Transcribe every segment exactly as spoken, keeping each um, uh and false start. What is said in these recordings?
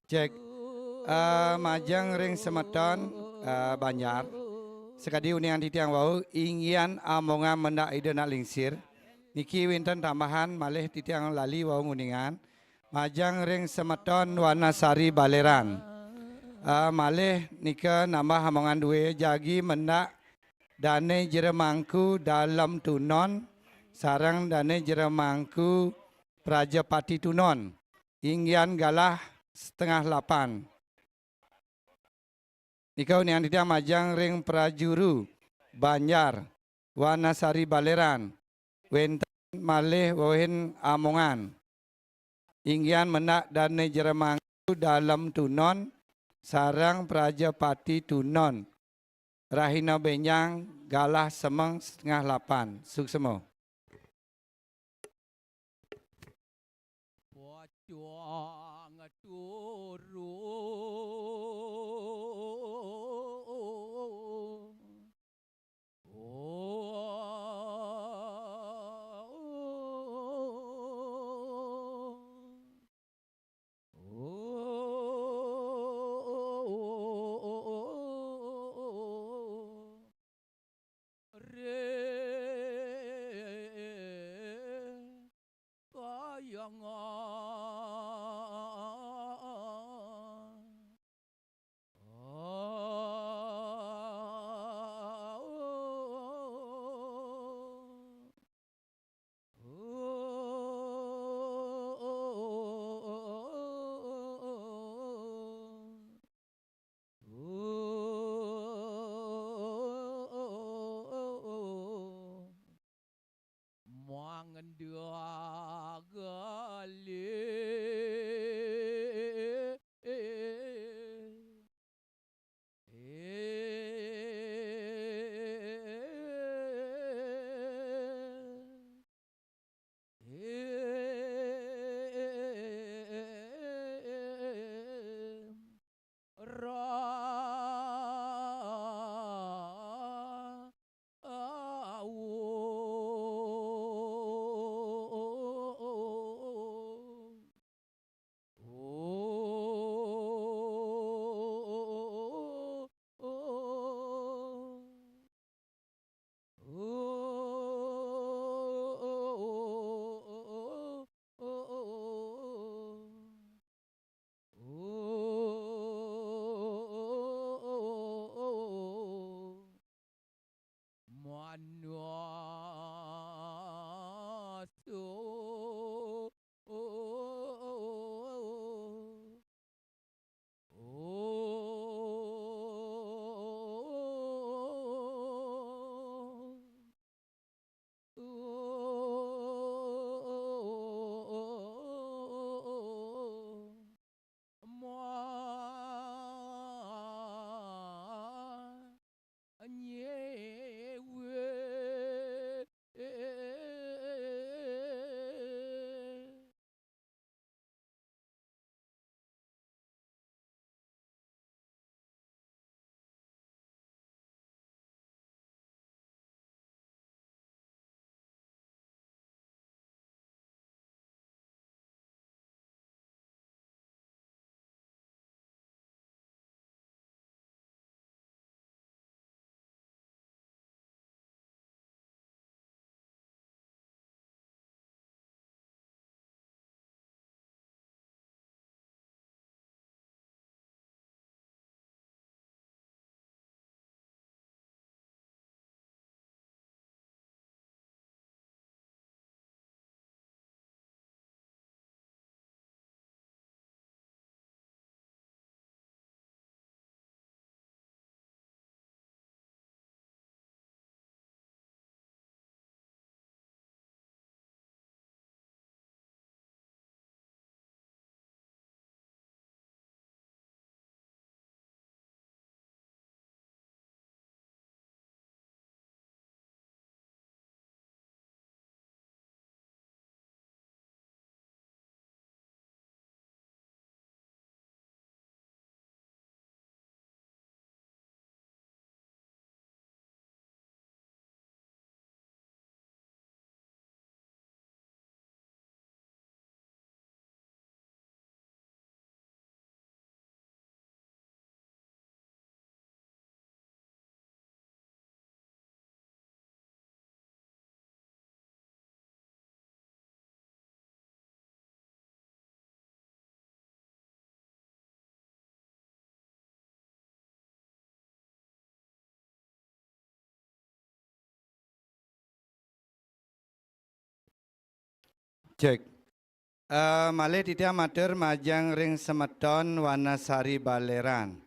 Cek. Eh, majeng ring semeton, eh, Banjar. Sakadi uningan titiang wau, inggihan amongan mendak Ida nak lingsir. Niki wenten tambahan malih titiang lali wau nguningan. Majeng ring semeton Wanasari Baleran. Eh, malih nika nambah amongan due jagi mendak Dane Jeremangku Dalem Tunon sareng Dane Jeremangku Prajapati Tunon. Inggihan galah setengah lapan. Nika uningan titiang majeng ring prajuru Banjar, Wanasari Baleran. Wenten malih wewehin amongan. Inggihan mendak Dane Jeremangku Dalem Tunon sareng Prajapati Tunon. Rahina benjang galah semeng setengah lapan. Suksema. Pocong turu. Ring kayangan. Mangda gali Cek. Eh, malih titiang matur majeng ring semeton Wanasari Baleran.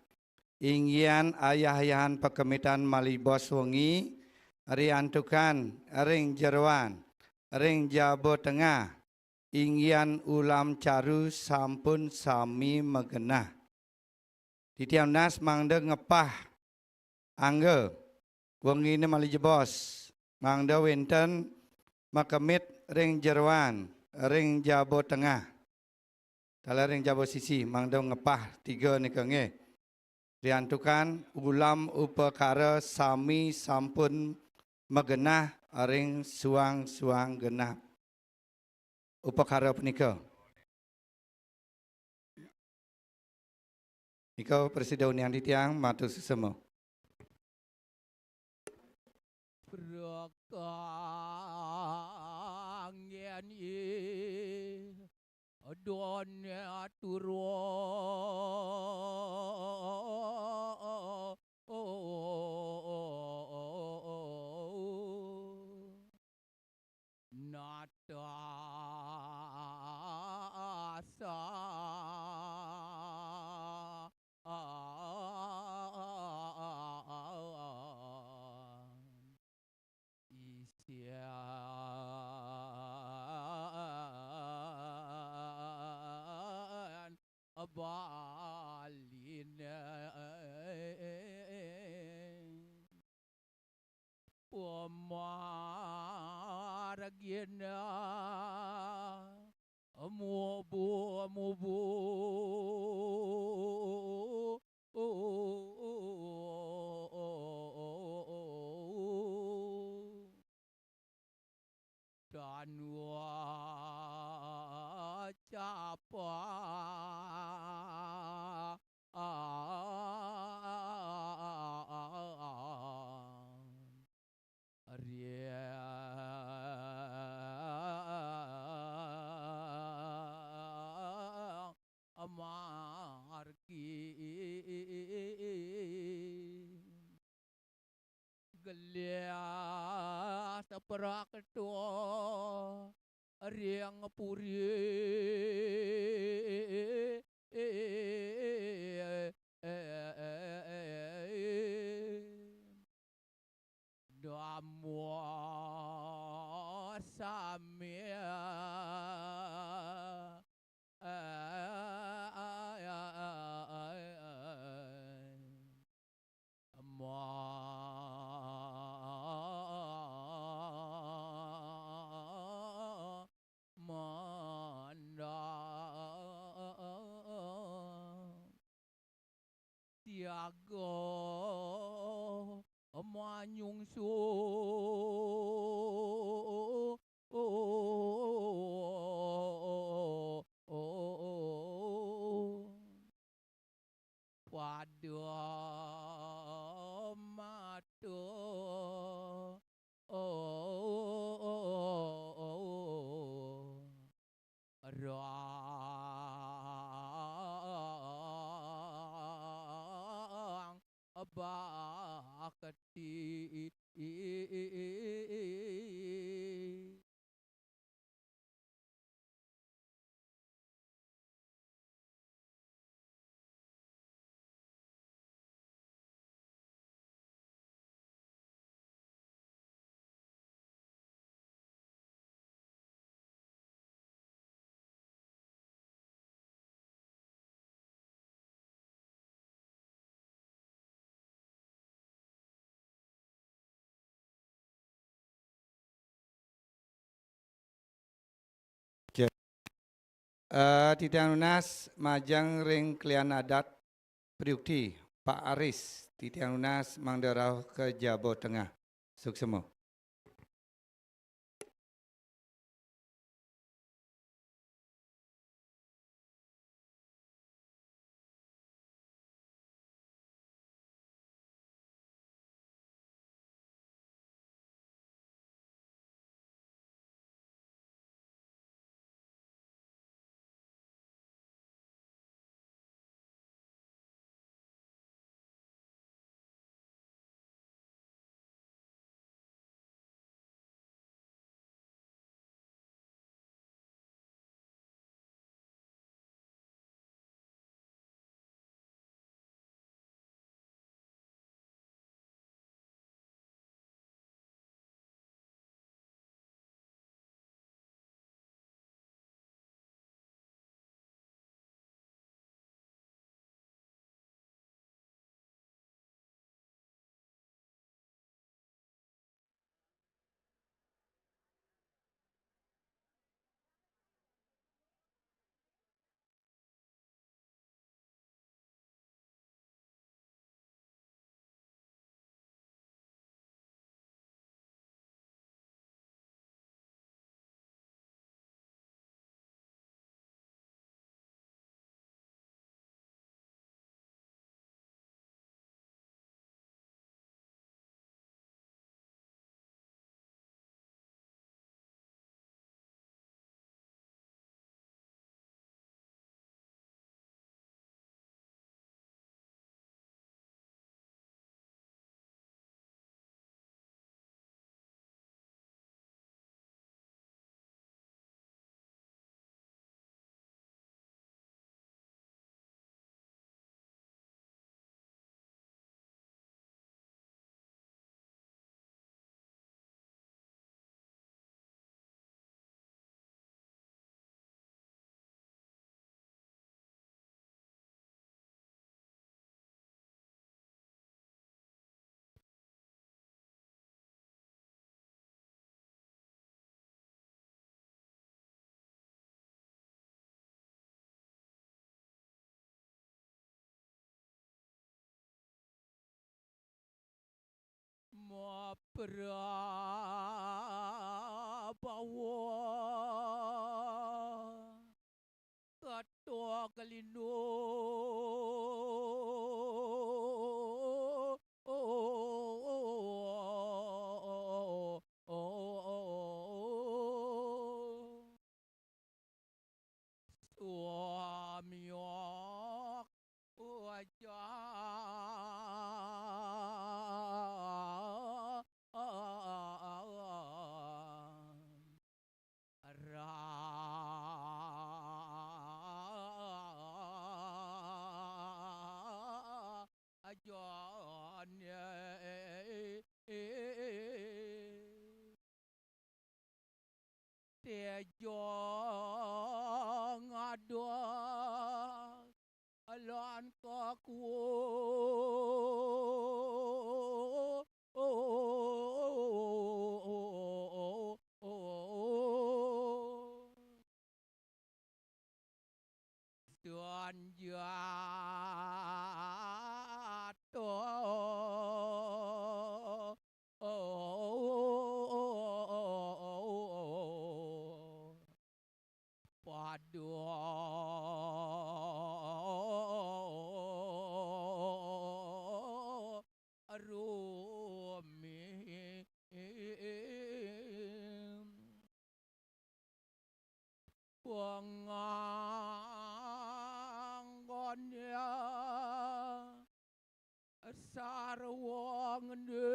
Inggihan ayah-ayahan pakemitan malih bos wengi, riantukan ring jeroan, ring jaba tengah, inggihan ulam caru sampun sami magenah. Titiang nunas mangda ngepah angga wengine malih jebos, mangda wenten makemit ring jeroan, ring jaba tengah, taler ring jaba sisi, mangda ngepah tiga nika nggih. Riantukan ulam upakara sami sampun magenah ring suang-suang genah upakara punika. Nika prasida uniang titiang matur suksma. Prakanggen i done turu. Natasa isian Balina. Pamargina mubu, mubu. Danwa capa riang margi. Gelis prakto ring puri. Damo sami manda. Siaga manyungsu. Pada mata. Rang bakti. Eh, titiang nunas majeng ring klian adat Priukti, Pak Aris, titiang nunas mangda rauh ka jaba tengah. Suksma. Prabawa Kato Kalino. Suamyok aja ra aja ne. Tejo ngados lan kakuo. Sanjato pado rumim. Panganggonnya sarwa ngene.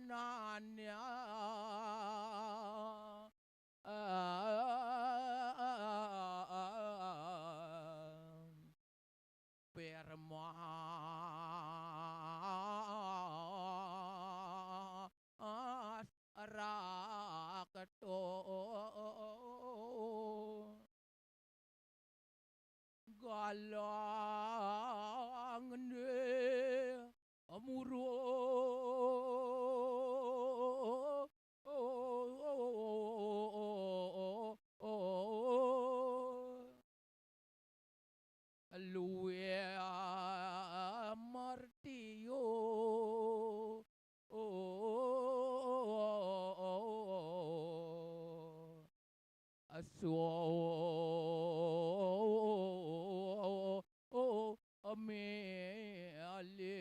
Suananya perma rakto. Galang ne amuro. Luwe martio. Aso amele.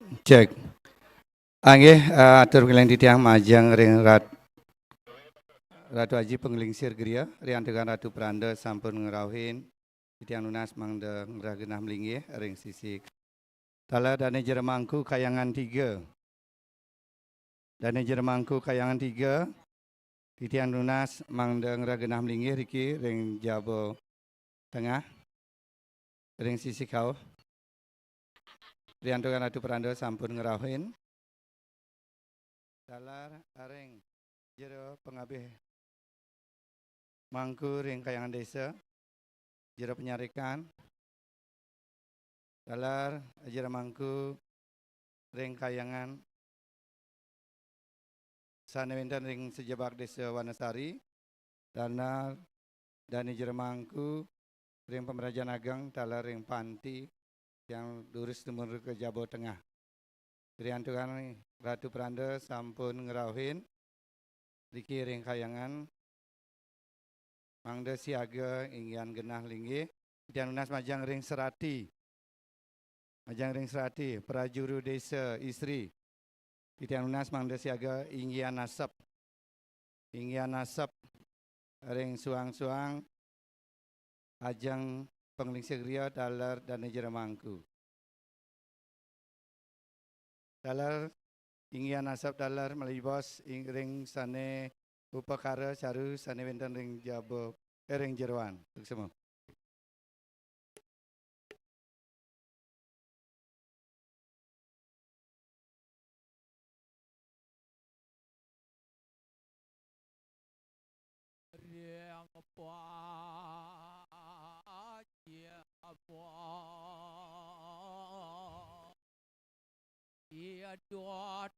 Cek. Inggih, eh, atur pangiring titiang majeng ring Rat-, Ratu Aji Panglingsir Gria, riantukan Ratu Pranda sampun ngrauhin, titiang nunas mangda ngrereh genah malinggih ring sisi. Taler Dane Jero Mangku Kayangan tiga. Dane Jero Mangku Kayangan tiga, titiang nunas mangda ngrereh genah malinggih riki ring jaba tengah, ring sisi kauh. Riantukan Ratu Pranda sampun ngrauhin. Taler ring Jero Pangabih Mangku ring Kayangan Desa, Jero Panyarikan. Taler Jero Mangku ring Kayangan sane wenten ring sajebag Desa Wanasari, taler Dane Jero Mangku ring Pamrajan Ageng, taler ring panti, tiang durus dumun ka jaba tengah. Riantukan Ratu Pranda sampun ngrauhin riki ring Kayangan, mangda siaga inggihan genah linggih, titiang nunas majeng ring serati. Majeng ring serati, prajuru desa istri. Titiang nunas mangda siaga inggihan asep. Inggihan asep ring suang-suang ajeng Panglingsir Gria taler Dane Jero Mangku. Taler inggihan asep taler malibos ing-, ring sane upakara caru sane wenten ring jaba, eh, ring jeroan. Suksma.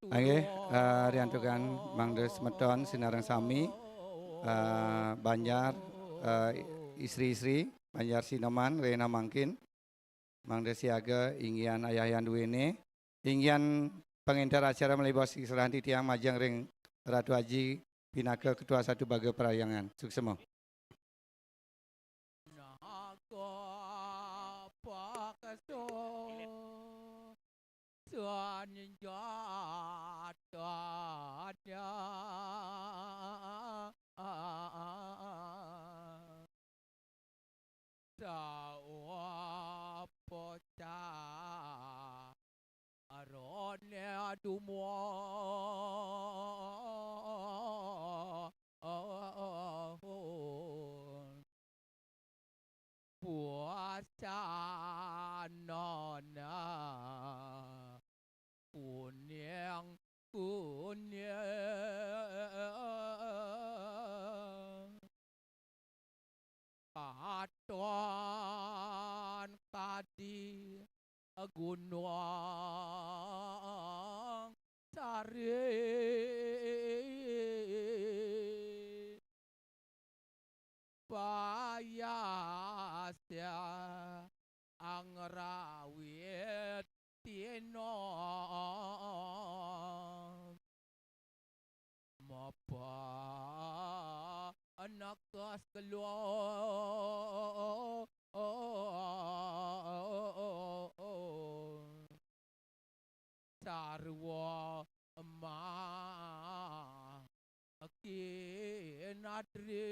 Inggih, eh, riantukan mangda semeton sinareng sami, eh, banjar, eh, istri-istri, banjar Sinoman, rena mangkin, mangda siaga inggihan ayah-ayah duene, inggihan pangenter acara malibos siserahan titiang majeng ring Ratu Aji pinaka Ketua Satu Baga Parahyangan. Suksma. Naga paksa sanjatanya sawa pocah arone dumun. Puasanana kuning-kuning. Katon kadi Gunung Sari. Payasa angrawit tino mapa anak keluar sarwa ma kinadri.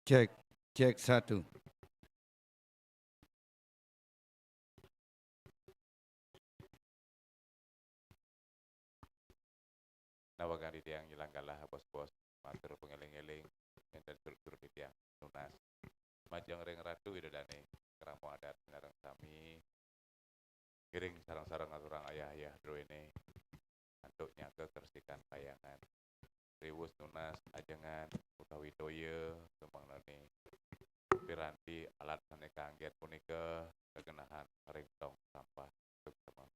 Cek, cek satu. Nawegang titiang ngilang galah, bos-bos, matur pangeling-eling, énten struktur titiang nunas. Majeng ring Ratu Ida Dané, krama adat sinareng sami, ngiring sareng-sareng aturang ayah-ayah druéné, antuk nyaga kersikan kahyangan. Riwus nunas ajengan utawi toya sumangdané piranti alat sané kanggén punika kagenahang ring tong sampah. Suksema.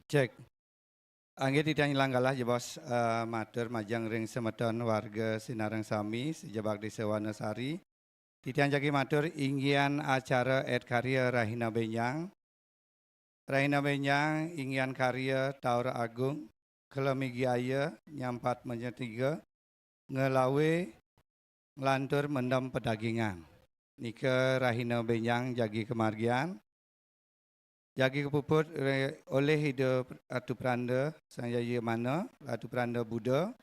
Cek. Inggih titiang ngilang galah, jebos, eh, matur majeng ring semeton warga sinareng sami, sejebak Désa Wanasari. Titiang jagi matur inggihan acara ed karya Rahina Bénjang. Rahina Bénjang inggihan karya Taur Agung, Kala Migiaya, Nyampat Menyetiga, Ngelawé, Nglantur Mendem Pedagingan. Nika Rahina Bénjang jagi kamargiang. Jagi kapuput re-, olih Ida Ratu Pranda Sang Jayamana, Ratu Pranda Buddha,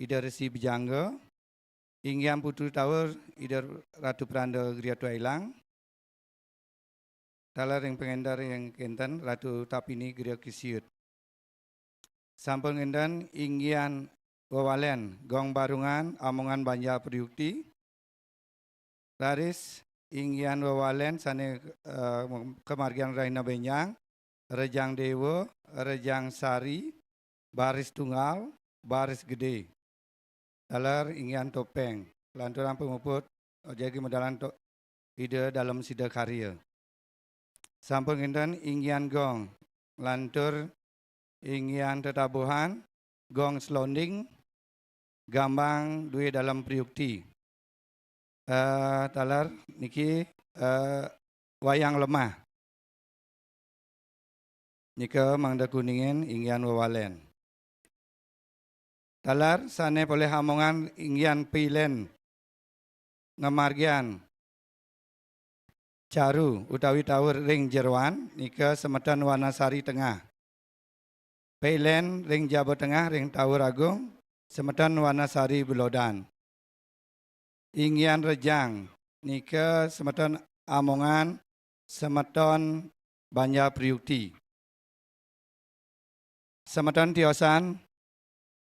Ida Resi Bejangga, inggihan Putu Taur, Ida Ratu Pranda Griya Twailang, taler ring pangenter ring kénten Ratu Tapini Griya Kisiut. Sampun kénten inggihan wewalén Gong Barungan, Amongan Banjar Priyukti, raris inggihan wewalén sané, eh, kamargiang Rahina Bénjang, Rejang Déwa, Rejang Sari, Baris Tunggal, Baris Gedé. Taler inggihan Topéng. Lanturang pamuput, jagi medalan to-, Ida Dalem Sidakarya. Sampun kénten inggihan gong. Lantur inggihan tetabuhan, gong selonding, gambang Dwi Dalem Priyukti. Eh, taler niki, eh, wayang lemah. Nika mangda kuningin inggihan wewalén. Taler sané polih amongan inggihan pilén ngamargiang caru utawi taur ring jeroan, nika semeton Wanasari Tengah. Pilén ring jaba tengah ring Taur Agung, semeton Wanasari Belodan. Inggihan rejang, nika semeton amongan, semeton Banjar Priyukti. Semeton tiosan,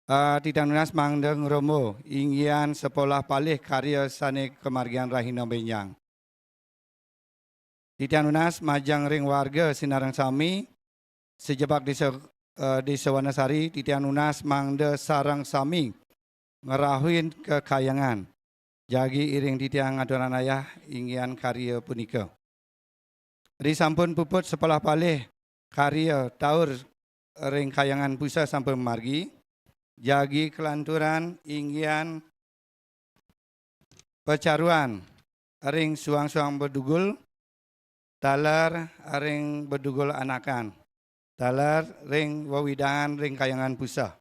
eh, titiang nunas mangda ngrombo, inggihan sepolah palih karya sané kamargiang Rahina Bénjang. Titiang nunas majeng ring warga sinareng sami, sejebak Désa, eh, Désa Wanasari, titiang nunas mangda sareng sami ngrauhin kekayangan. Jagi iring titiang ngaturang ayah inggihan karya punika. Ri sampun puput sepolah palih karya taur ring Kahyangan Puseh sampun margi, jagi kalanturang inggihan pecaruan ring suang-suang bedugul, taler ring bedugul anakan, taler ring wewidangan ring Kahyangan Puseh.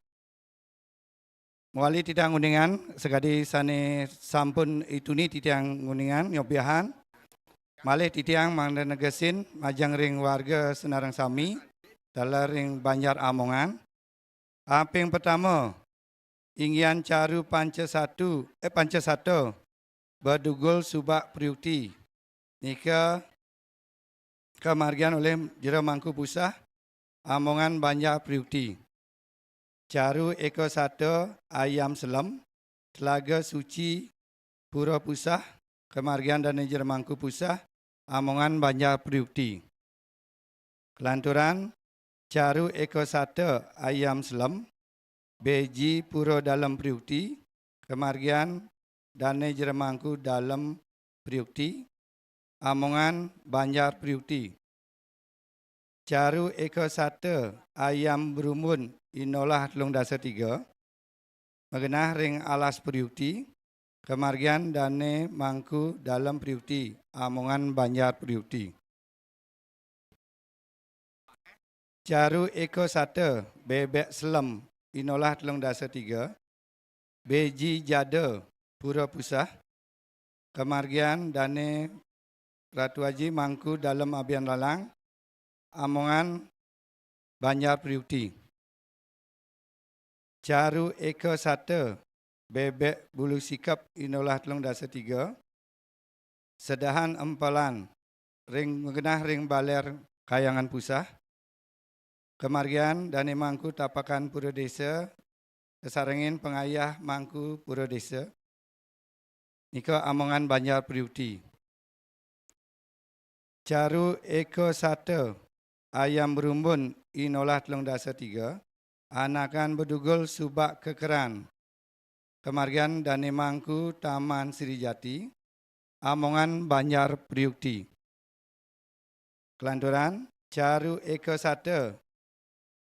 Mawali titiang uningang, sakadi sane sampun ituni titiang uningang nyobiahang, malih titiang mangda negesin majeng ring warga sareng sami, taler ring Banjar Amongan. Aping pertama, inggihan caru panca satu, eh, panca sata, bedugul subak priukti. Nika kamargiang olih Jero Mangku Puseh, Amongan Banjar Priukti. Caru eka sata ayam selem, telaga suci pura puseh, kamargiang dane Jero Mangku Puseh, Amongan Banjar Priukti. Kalanturang, caru eka sata ayam selem, beji pura dalem priukti, kamargiang dane Jero Mangku Dalem Priukti, Amongan Banjar Priukti. Caru eka sata ayam brumbun inolah telung dasa tiga, magenah ring alas priukti, kamargiang dane Mangku Dalem Priukti, Amongan Banjar Priukti. Caru eka sata bebek selem inolah telung dasa tiga, beji jada pura puseh, kamargiang dane Ratu Aji Mangku Dalem Abian Lalang, Amongan Banjar Priukti. Caru eka sata bebek bulu sikep inolah telung dasa tiga, sedahan empelan ring magenah ring baler Kahyangan Puseh, kamargiang dane Mangku Tapakan Pura Desa, kasarengin pangayah Mangku Pura Desa, nika Amongan Banjar Priukti. Caru eka sata ayam brumbun inolah telung dasa tiga, anakan bedugul subak kekeran, kamargiang dane Mangku Taman Sri Jati, Amongan Banjar Priukti. Kalanturang, caru eka sata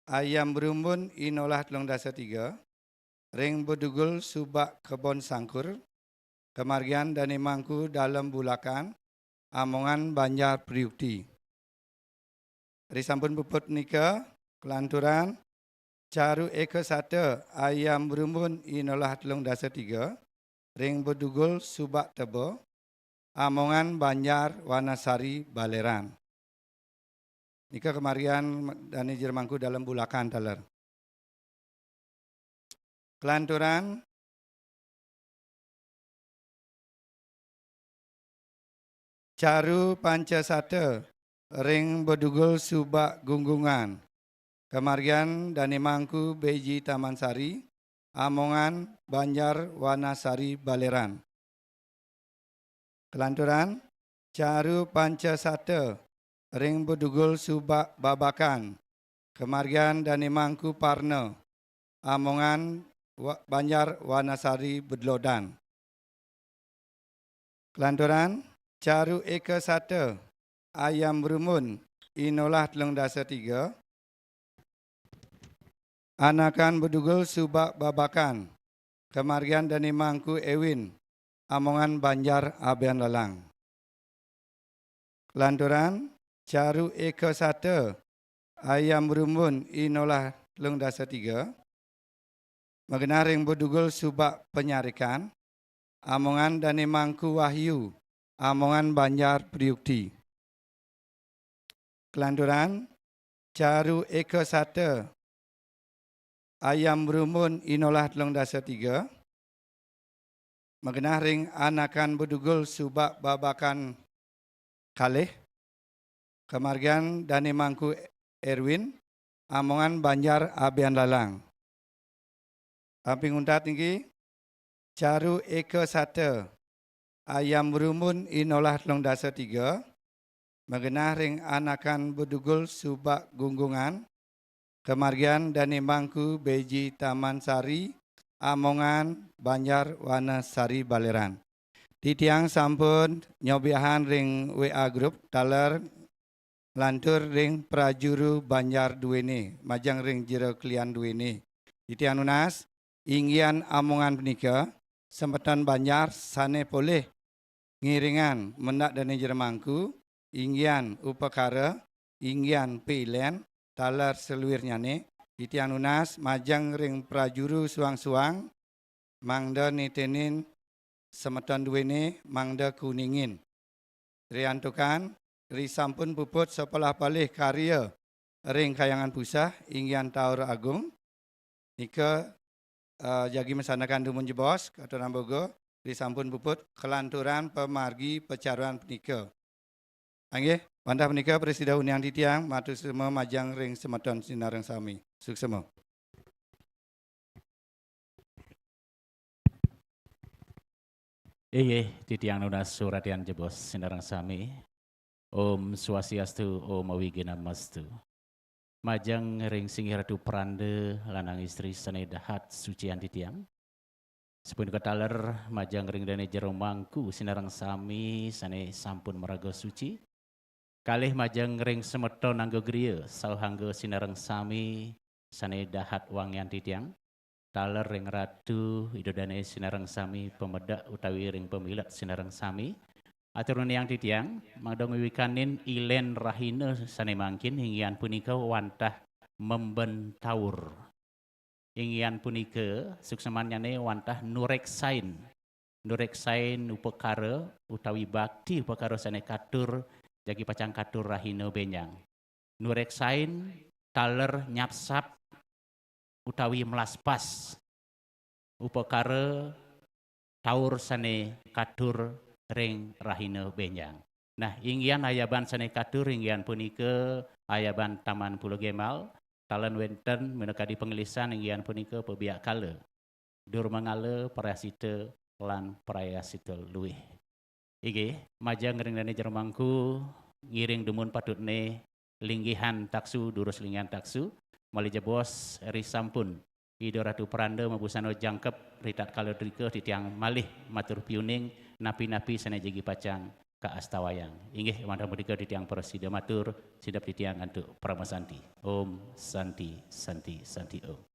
ayam brumbun inolah telung dasa tiga, ring bedugul subak kebon sangkur, kamargiang dane Mangku Dalem Bulakan, Amongan Banjar Priukti. Ri sampun puput nika, kalanturang, caru eka sata ayam brumbun inolah telung dasa tiga, ring bedugul subak teba, Amongan Banjar Wanasari Baleran. Nika kamargiang dane Jero Mangku Dalem Bulakan taler. Kalanturang, caru panca sata ring bedugul subak Gunggungan, kamargiang dane Mangku Beji Taman Sari, Amongan Banjar Wanasari Baleran. Kalanturang, caru panca sata ring bedugul subak Babakan, kamargiang dane Mangku Parna, Amongan Wa-, Banjar Wanasari Bedlodan. Kalanturang, caru eka sata ayam brumbun inolah telung dasa tiga, anakan bedugul subak Babakan, kamargiang dane Mangku Ewin, Amongan Banjar Abian Lalang. Kalanturang, caru eka sata ayam brumbun inolah telung dasa tiga, magenah ring bedugul subak Panyarikan, Amongan dane Mangku Wahyu, Amongan Banjar Priukti. Kalanturang, caru eka sata ayam brumbun inolah telung dasa tiga, magenah ring anakan bedugul subak Babakan kalih, kamargiang dane Mangku Erwin, Amongan Banjar Abian Lalang. Amping untat niki, caru eka sata ayam brumbun inolah telung dasa tiga, magenah ring anakan bedugul subak Gunggungan, kamargiang dane Mangku Beji Taman Sari, Amongan Banjar Wanasari Baleran. Titiang sampun nyobiahang ring W A grup taler lantur ring prajuru banjar duéné, majeng ring jero klian duéné. Titiang nunas, inggihan amongan punika, semeton banjar sané polih ngiringang mendak dané jero mangku, inggihan upakara, inggihan pailén, taler saluirnyané, titiang nunas majeng ring prajuru suang-suang, mangda nitenin semeton duéné, mangda kuningin. Riantukan, risampun puput sapalah palih karya ring Kahyangan Puseh, inggihan Taur Agung, nika, eh, jagi masandekan dumun jebos, katurang boga, risampun puput kalanturan pamargi pacaruan punika. Inggih, wantah punika prasida uniang titiang, matur suksma majeng ring semeton sinareng sami. Suksma. Inggih, titiang nunas suratian jebos sinareng sami. Om Swastiastu, Om Awighnamastu. Majeng ring singgih Ratu Pranda lanang istri sané dahat sucian titiang. Sapunika taler majeng ring dané jero mangku sinareng sami sané sampun maraga suci. Kalih majeng ring semeton angga griya, sauhangga sinareng sami sané dahat wangian titiang. Taler ring Ratu Ida Dané sinareng sami pamedek utawi ring pamilet sinareng sami. Atur uniang titiang, mangda ngwiwikanin ilén rahina sané mangkin, inggihan punika wantah memben taur. Inggihan punika suksmannyané wantah nureksain. Nureksain upakara utawi bakti upakara sané katur, jagi pacang katur rahina bénjang. Nureksain taler nyapsap utawi mlaspas upakara taur sané katur ring rahina bénjang. Nah, inggihan ayaban sané katur inggihan punika ayaban Taman Pulo Gembal, taler wénten minakadi panglisan inggihan punika pabiakkala, durmangala, prayascita, lan prayascita luih. Inggih, majeng ring dané jero mangku, ngiring dumun patutné, linggihan taksu, durus linggihan taksu, malih jebos risampun Ida Ratu Pranda mabusana jangkep, ritatkala drika titiang malih matur piuning napi-napi sané jagi pacang kaastawayang. Inggih, wantah mrika titiang prasida matur, sineb titiang antuk paramasanti. Om Santi, Santi, Santi Om.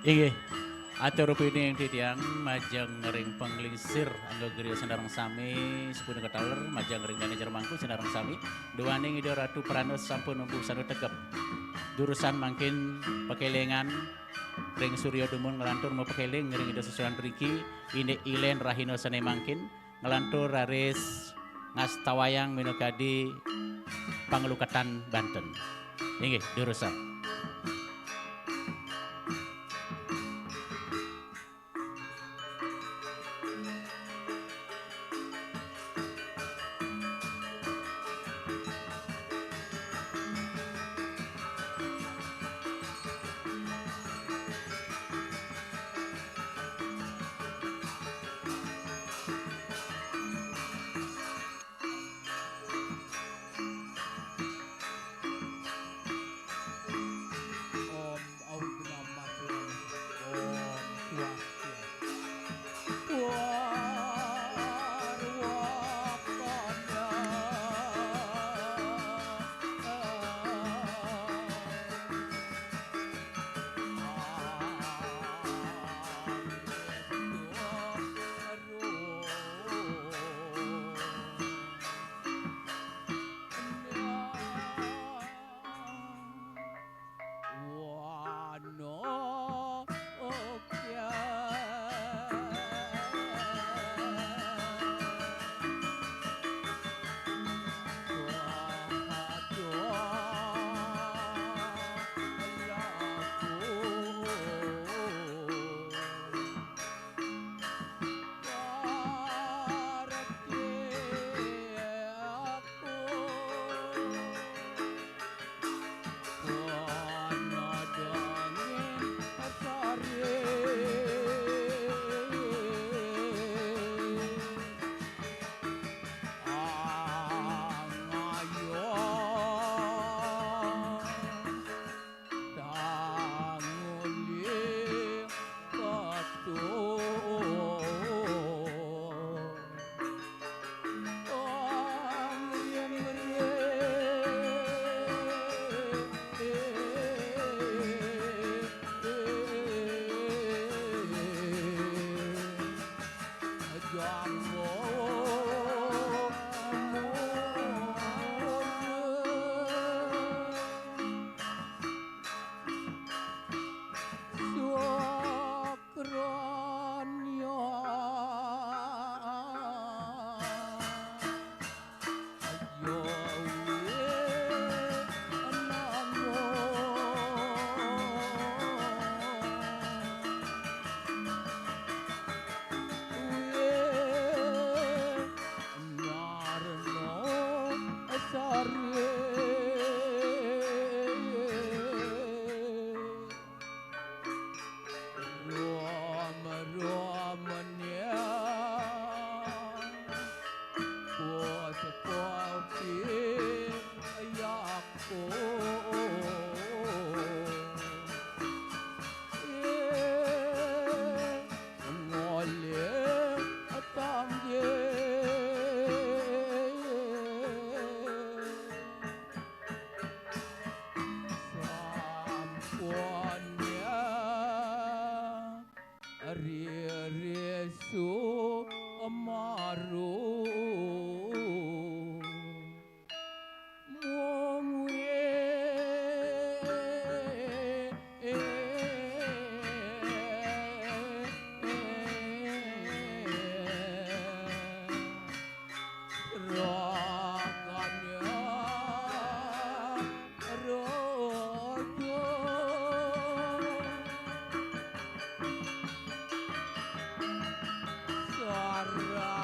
Inggih. Atur pining titiang majeng ring panglingsir angga griya sinareng sami, sepunika taler majeng ring dane jero mangku sinareng sami. Duaning Ida Ratu Prana sampun numbuk sanu tegep. Durusan mangkin pakelingan ring surya dumun nglantur mapakeling ring Ida Sesuran riki, indik ilen rahina sane mangkin. Nglantur raris ngastawayang minakadi panglukatan banten. Inggih, durusang. Om Aum Gunam Mantri. Om Swastiastu. Riri sumaru mung wé. Raganya raja sarat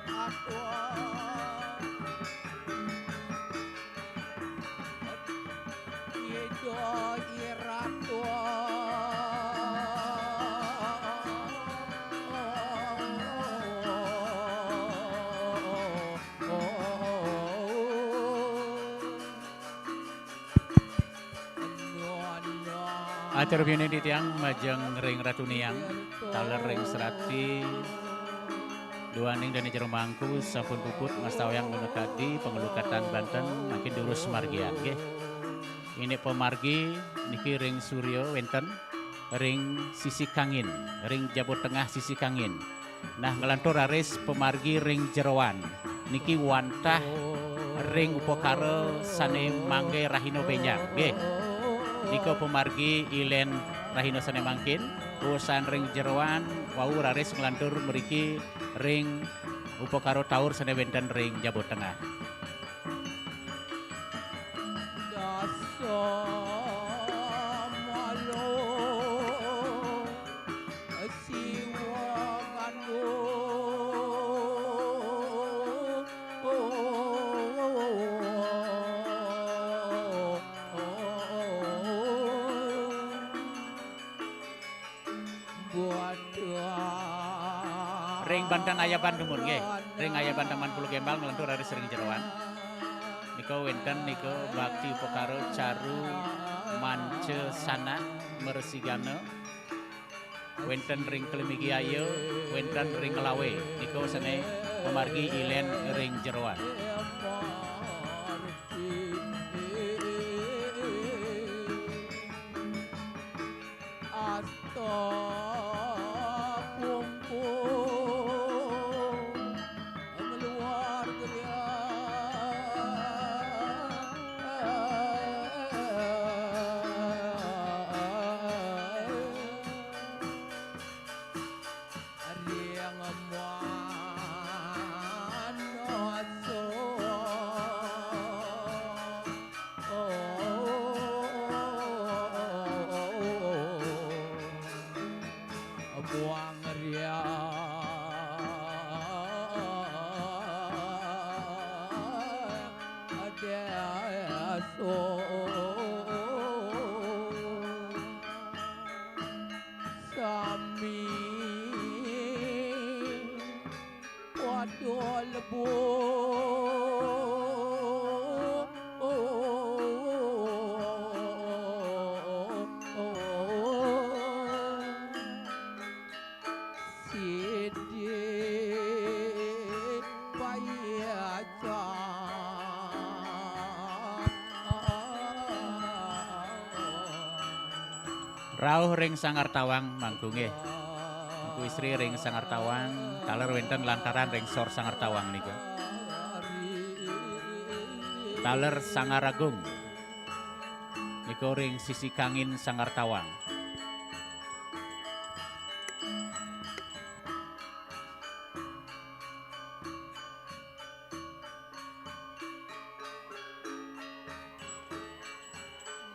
atwa. Ida Iratu. Atur pining titiang majeng ring Ratu Niang, taler ring serati. Duaning dane jero mangku sampun puput ngastawayang minakadi panglukatan banten, mangkin durus margian, nggih. Ini pamargi niki ring Surya wenten ring sisi kangin, ring jaba tengah sisi kangin. Nah, nglantur raris pamargi ring jeroan. Niki wantah ring upakara sane mangga rahina benjang, nggih. Nika pamargi ilen rahina sane mangkin, usan ring jeroan wau raris nglantur mriki ring upakara taur sane wenten ring jaba tengah. Dasa malo siwa kandung. Ring banten ayaban dumun nggih. Ring ayaban Taman Pulau Gembal nglantur raris ring jeroan. Nika wenten nika bakti upakara caru manca sanak mresigana. Wenten ring Klemigi Aya, wenten ring Nglawe. Nika sane pamargi ilen ring jeroan. Asta pungkur ngeluar geria. Ring manoso. Buang ria deso. Sami padha lebu. Sidi payacan. Rauh ring Sanggar Tawang mangku nggih. Mangku istri ring Sanggar Tawang, taler wenten lantaran ring sor Sanggar Tawang nika. Taler Sanggar Agung. Nika ring sisi kangin Sanggar Tawang.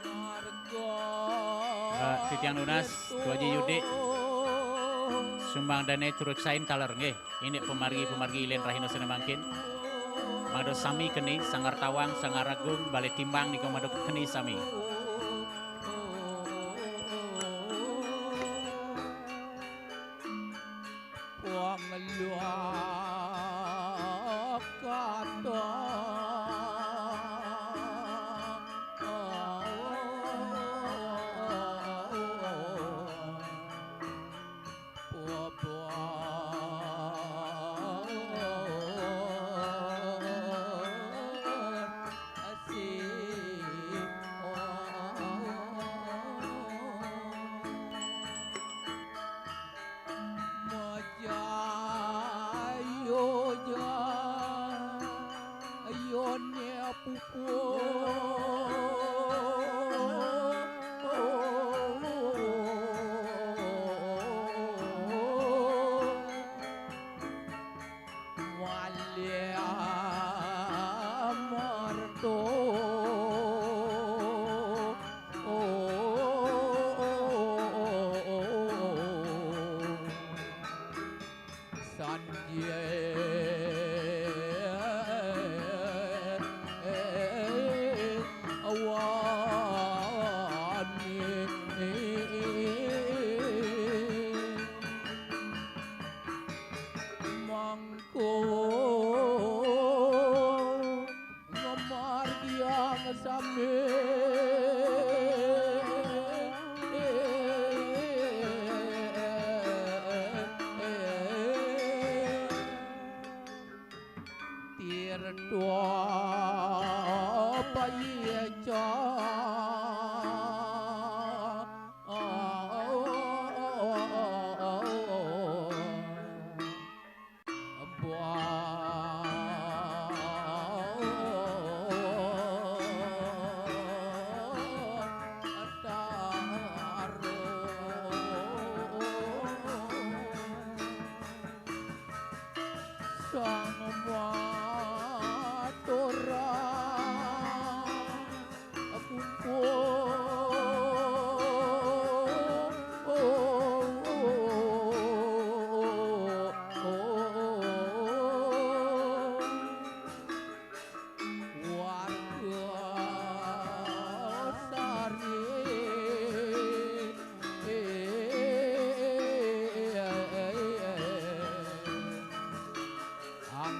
Marga. Eh, titiang nunas, Tu Aji Yudi. Sumbang dane turut sain taler nggih. Ini pamargi, pamargi ilen rahina sane mangkin. Mangda sami keni, Sanggar Tawang, Sanggar Agung, Balai Timbang nika mangda keni sami. Wong luwak kata. Majayo jayone pupu. Wali amarto. Sanjaya wani. Mangko ngamargiang sami. Tirta payeca. Kang maturang kumpul. Warga Sari. Ang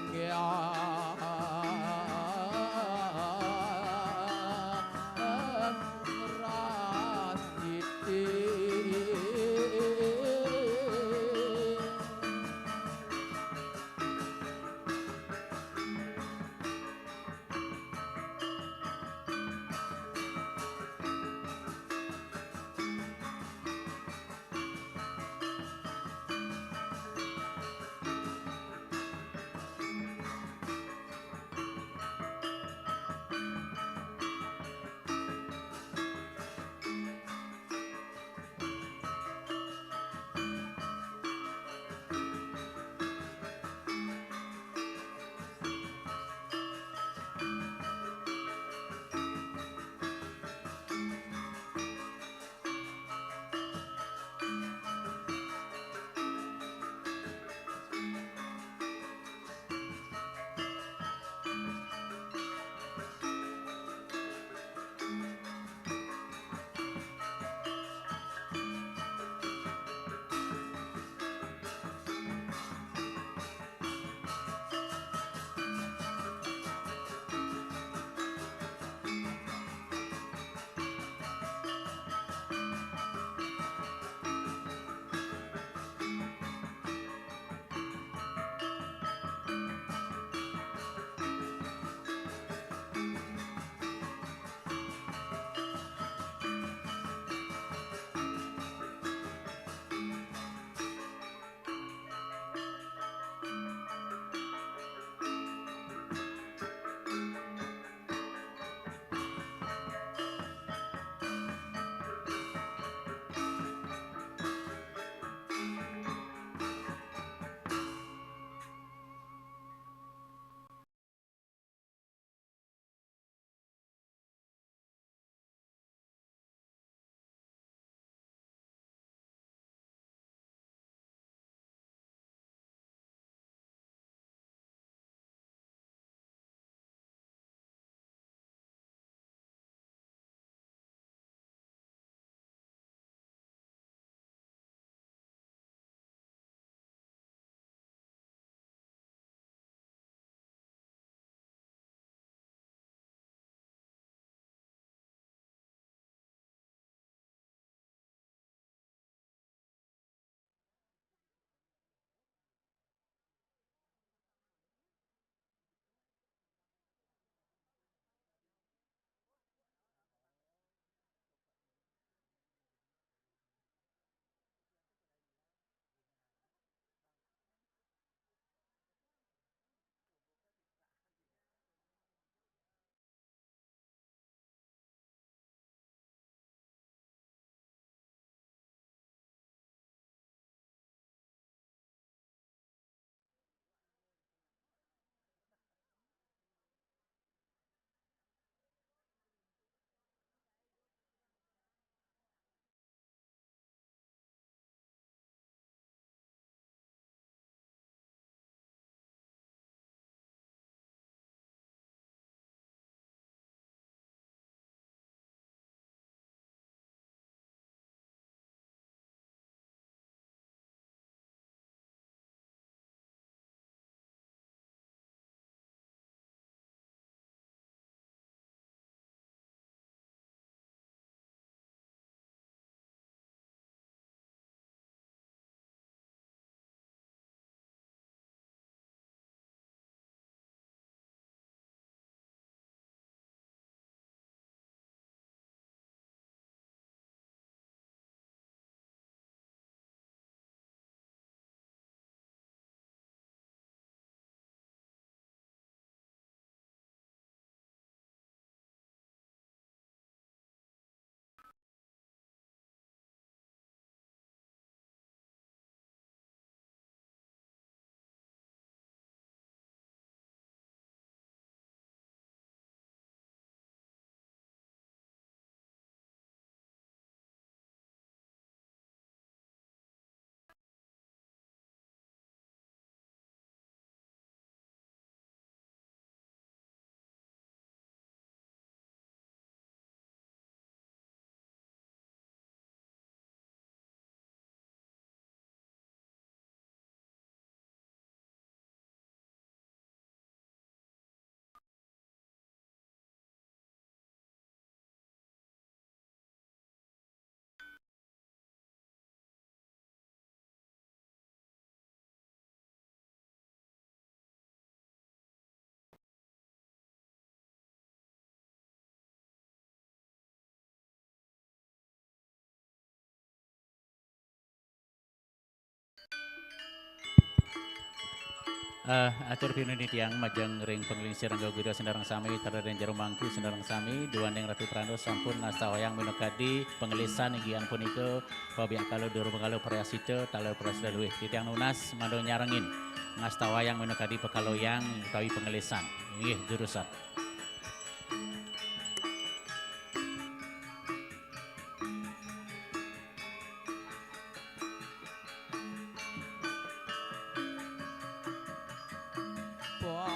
Eh, atur pinunitian majeng ring panglingsir anggah guru sinareng sami, taler ring jero mangku sinareng sami, duaning Ratu Pranda sampun ngastawayang minakadi pangelisan inggih punika pabiakala durmangala prayascita, taler prayascita luih. Titiang nunas mangda nyarengin ngastawayang minakadi pakaloyang utawi pangelisan. Inggih, durusang.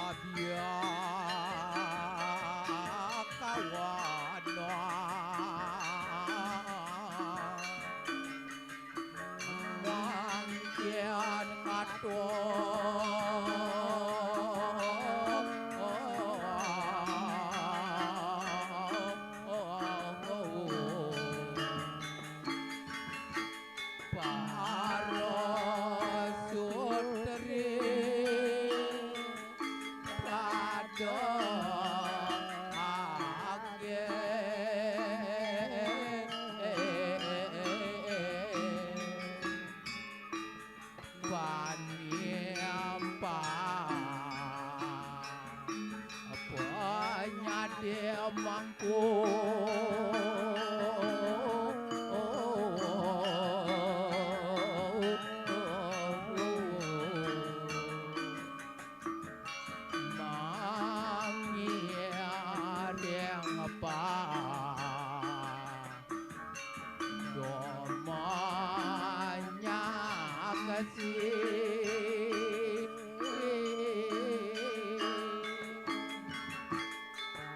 Mangkin ngatur para sutri pada age. Bani apa penyadi mangku. Mangiring pa domanya kasih.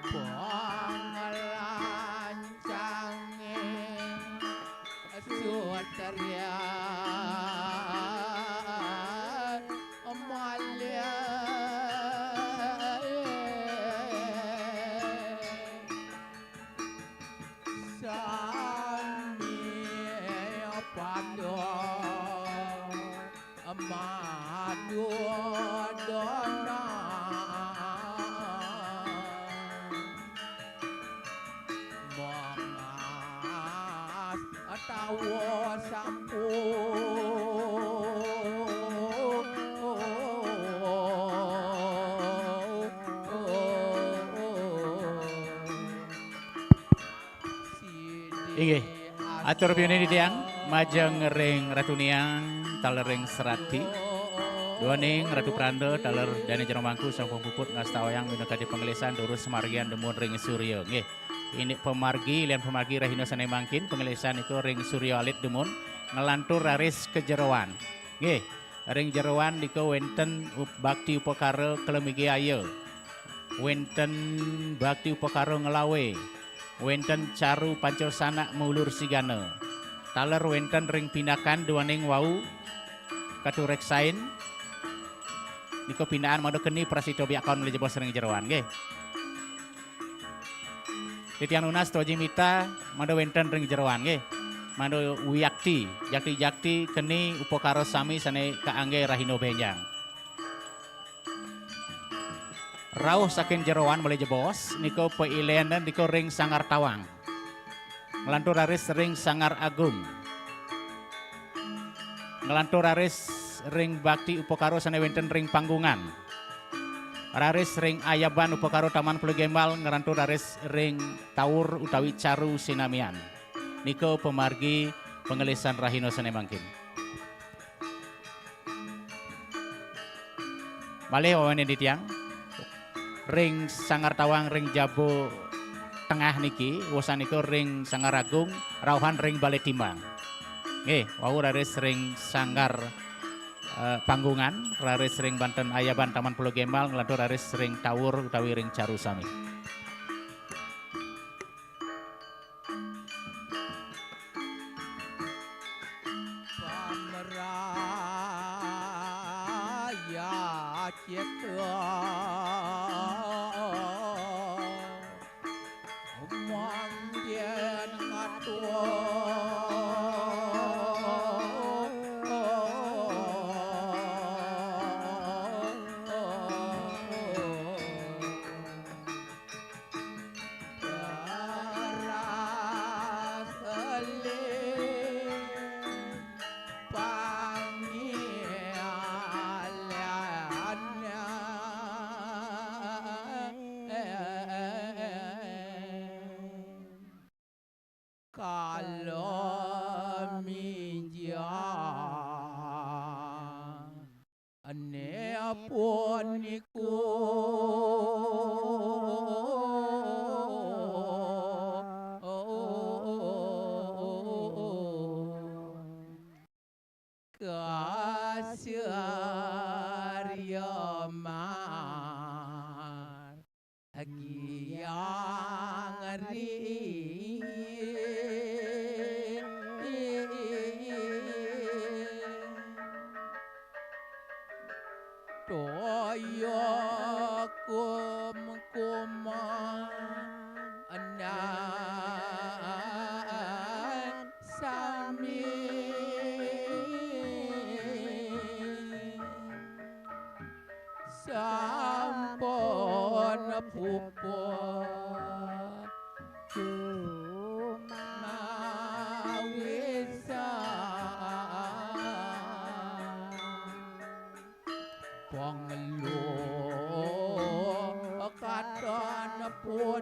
Pangalancanging sutriya malya. Sami pada madudana. Mangas tawa sampun. Inggih. Atur piuning titiang majeng ring Ratu Niang, taler ring serati. Duaning Ratu Pranda, taler dane jero mangku sampun puput ngastawayang minakadi pangelisan durus margian dumun ring surya. Nggih. Indik pamargi, lian pamargi rahina sane mangkin, pangelisan nika ring surya alit dumun, nglantur raris ka jeroan. Nggih. Ring jeroan nika wenten up-, bakti upakara klemigaya. Wenten bakti upakara nglawe. Wenten caru pancasanak maulur sigana. Taler wenten ring pindakan duaning wau katureksain. Nika pindakan mangda keni prasita biakon malih jebos ring jeroan, nggih. Titiang nunas Toji Mita mangda wenten ring jeroan, nggih. Mangda wiakti, jakti-jakti keni upakara sami sane kaangge rahina benjang. Rauh saking jeroan malih jebos, nika pailenan nika ring Sanggar Tawang. Nglantur raris ring Sanggar Agung. Nglantur raris ring bakti upakara sane wenten ring panggungan. Raris ring ayaban upakara Taman Pulau Gembal, nglantur raris ring taur utawi caru sinamian. Nika pamargi pangelisan rahina sane mangkin. Malih wawanen titiang ring Sanggar Tawang ring jaba tengah niki, wusan nika ring Sanggar Agung, rauhan ring Balai Timbang. Nggih, wau raris ring Sanggar, eh, Panggungan, raris ring banten ayaban Taman Pulau Gembal, nglantur raris ring taur utawi ring caru sami. Pamraya cita mangkin ngatur.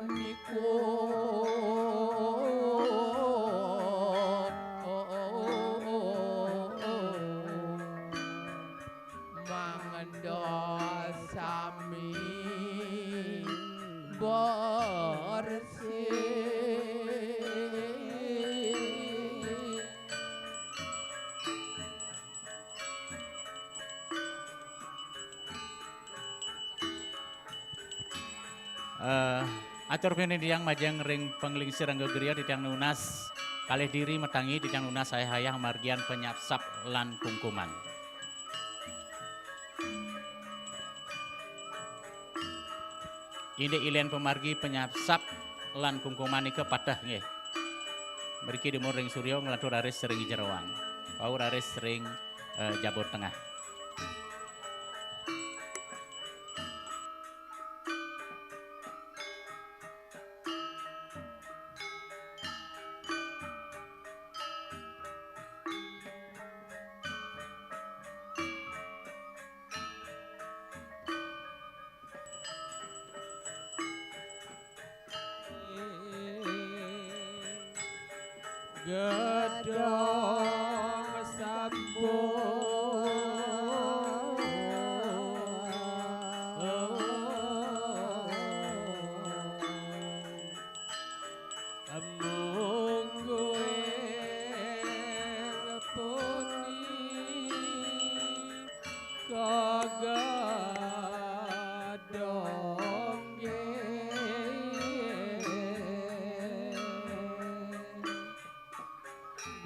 niku mangda sami bersih. Eh, atur piuning titiang majeng ring panglingsir angga griya titiang nunas kalih diri matangi titiang nunas ayah-ayah margian panyapsap lan kungkuman. Indik ilen pamargi panyapsap lan kungkuman nika pateh nggih. Mriki dumun ring surya nglantur raris ring jeroan. Wau raris ring eh, Jabur Tengah. Gedong sambung mungguing puni kagadong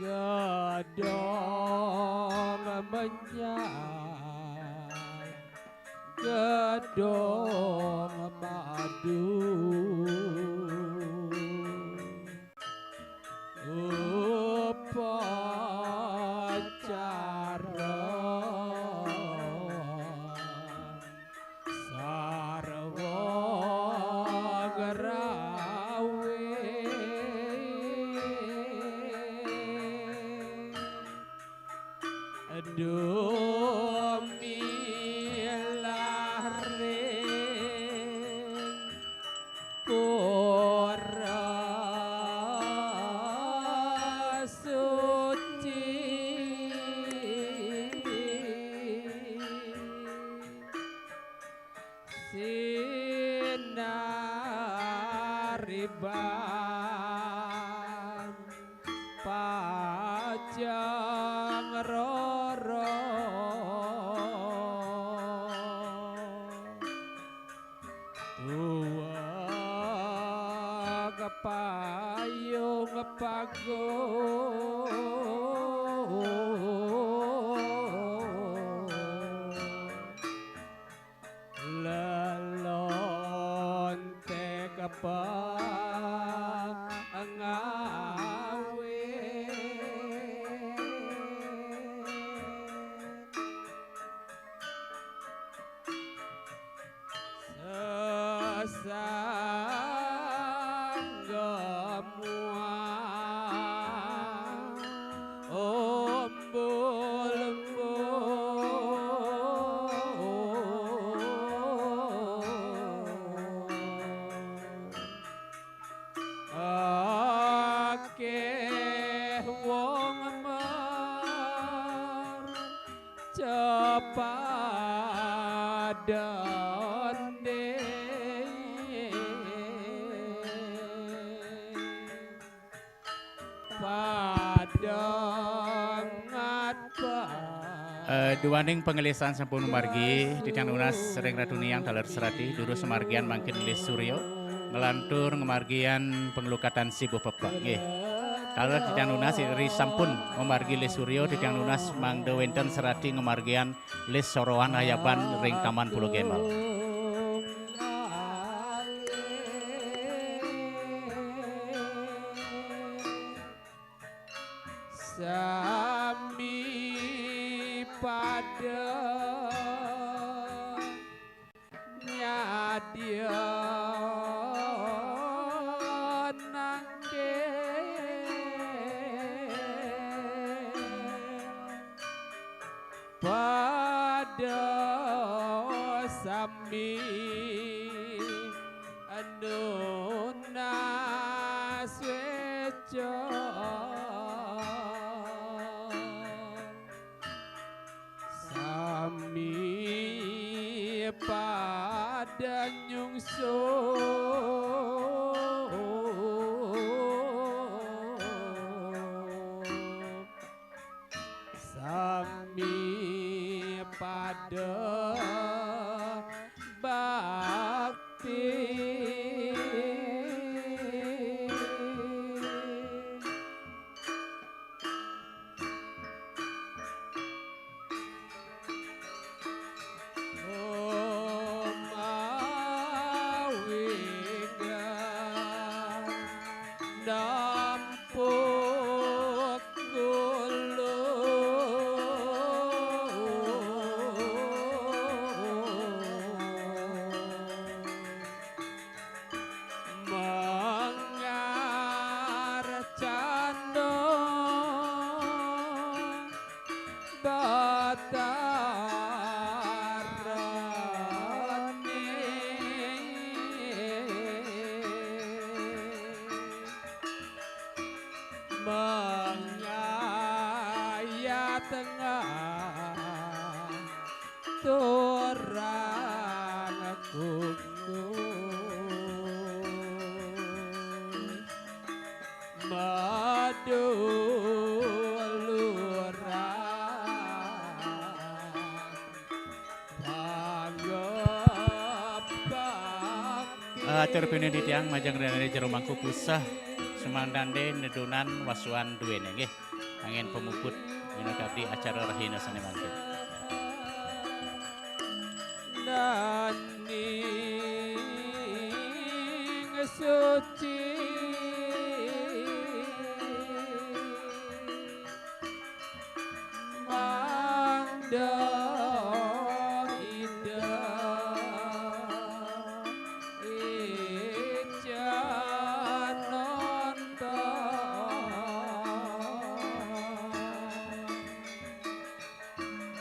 gadong menyan gadong madu upacara sarwa grawe dumilah ring pura suci sinariban pajang roro tuwek payung pagung lelontek pangawe sesanggemuang umbul-umbul akeh wong mercepadane padang ngatba. Eh, duaning pangelisan sampun margi, titiang nunas ring Ratu Niang taler serati, durus margian mangkin lis surya, nglantur ngamargian panglukatan sibuh pepek. Nggih. Taler titiang nunas ri sampun ngamargi lis surya, titiang nunas mangda wenten serati ngamargian lis soroan ayaban ring Taman Pulau Gembel. Sami pada nyadya nangke pada sami anu Ada bakti. Umawingga nampuk gulu. Mangar cando Batarani. Mangayat ngaturang kukus. Madulurang panggap bakti. Eh, atur pinundi tiang majeng ring dané jero mangku puseh sumandandé nedunan wasuan duéné nggih. Anggén pamuput minakadi acara rahina sané mangkin. Daning suci mangda Ida ican nonton.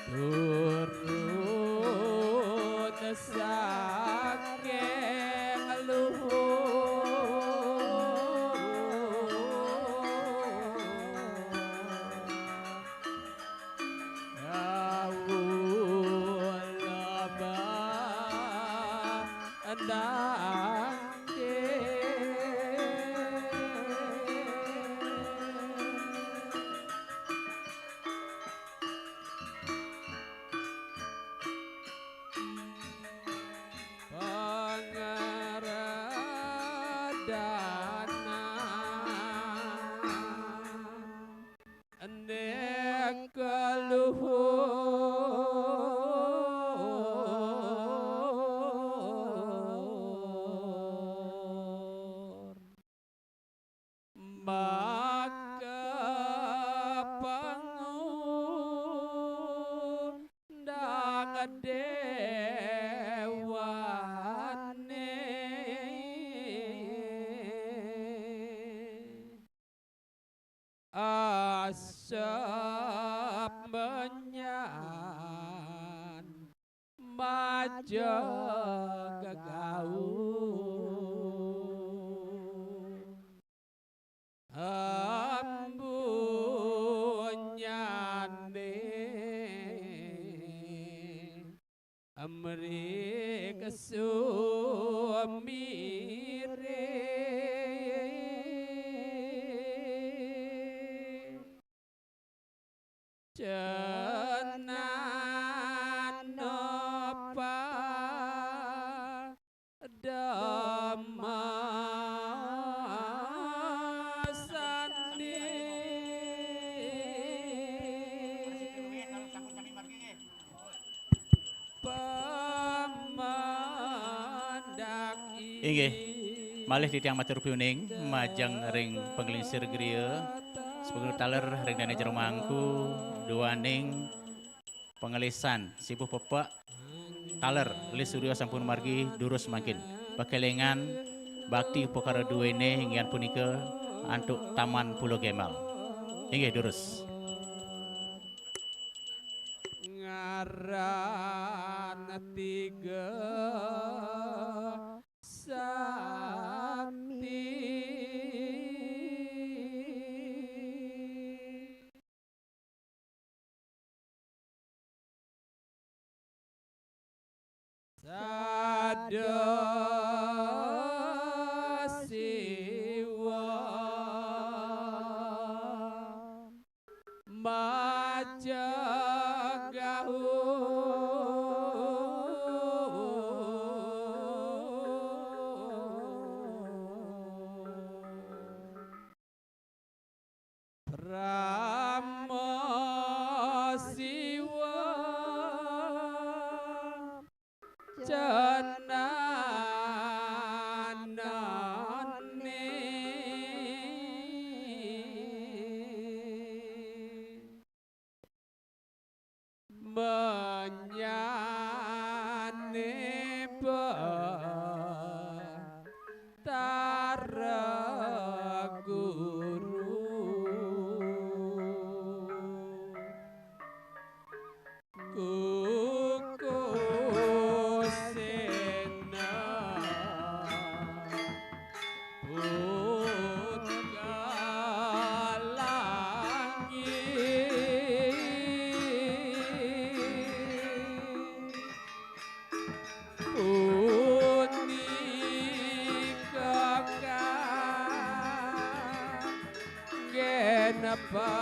Turun saking luhur. Daul bandang. Pangradana nek luhur. Maka pangundang déwané asep menyan majeng gegaul. Ambunyané amrik sumiring. Cenan napa damasani. Pamandaki. Inggih. Malih titiang matur piuning majeng ring panglingsir griya, sapunika taler ring dané jero mangku, duaning pangelisan sibuh pepek, taler lis surya sampun margi durus mangkin. Pakelingan bakti upakara duéné inggih punika antuk Taman Pulo Gembal. Inggih durus. Ngaran tiga sakti. Sada Siwa. Maca gaul. Napa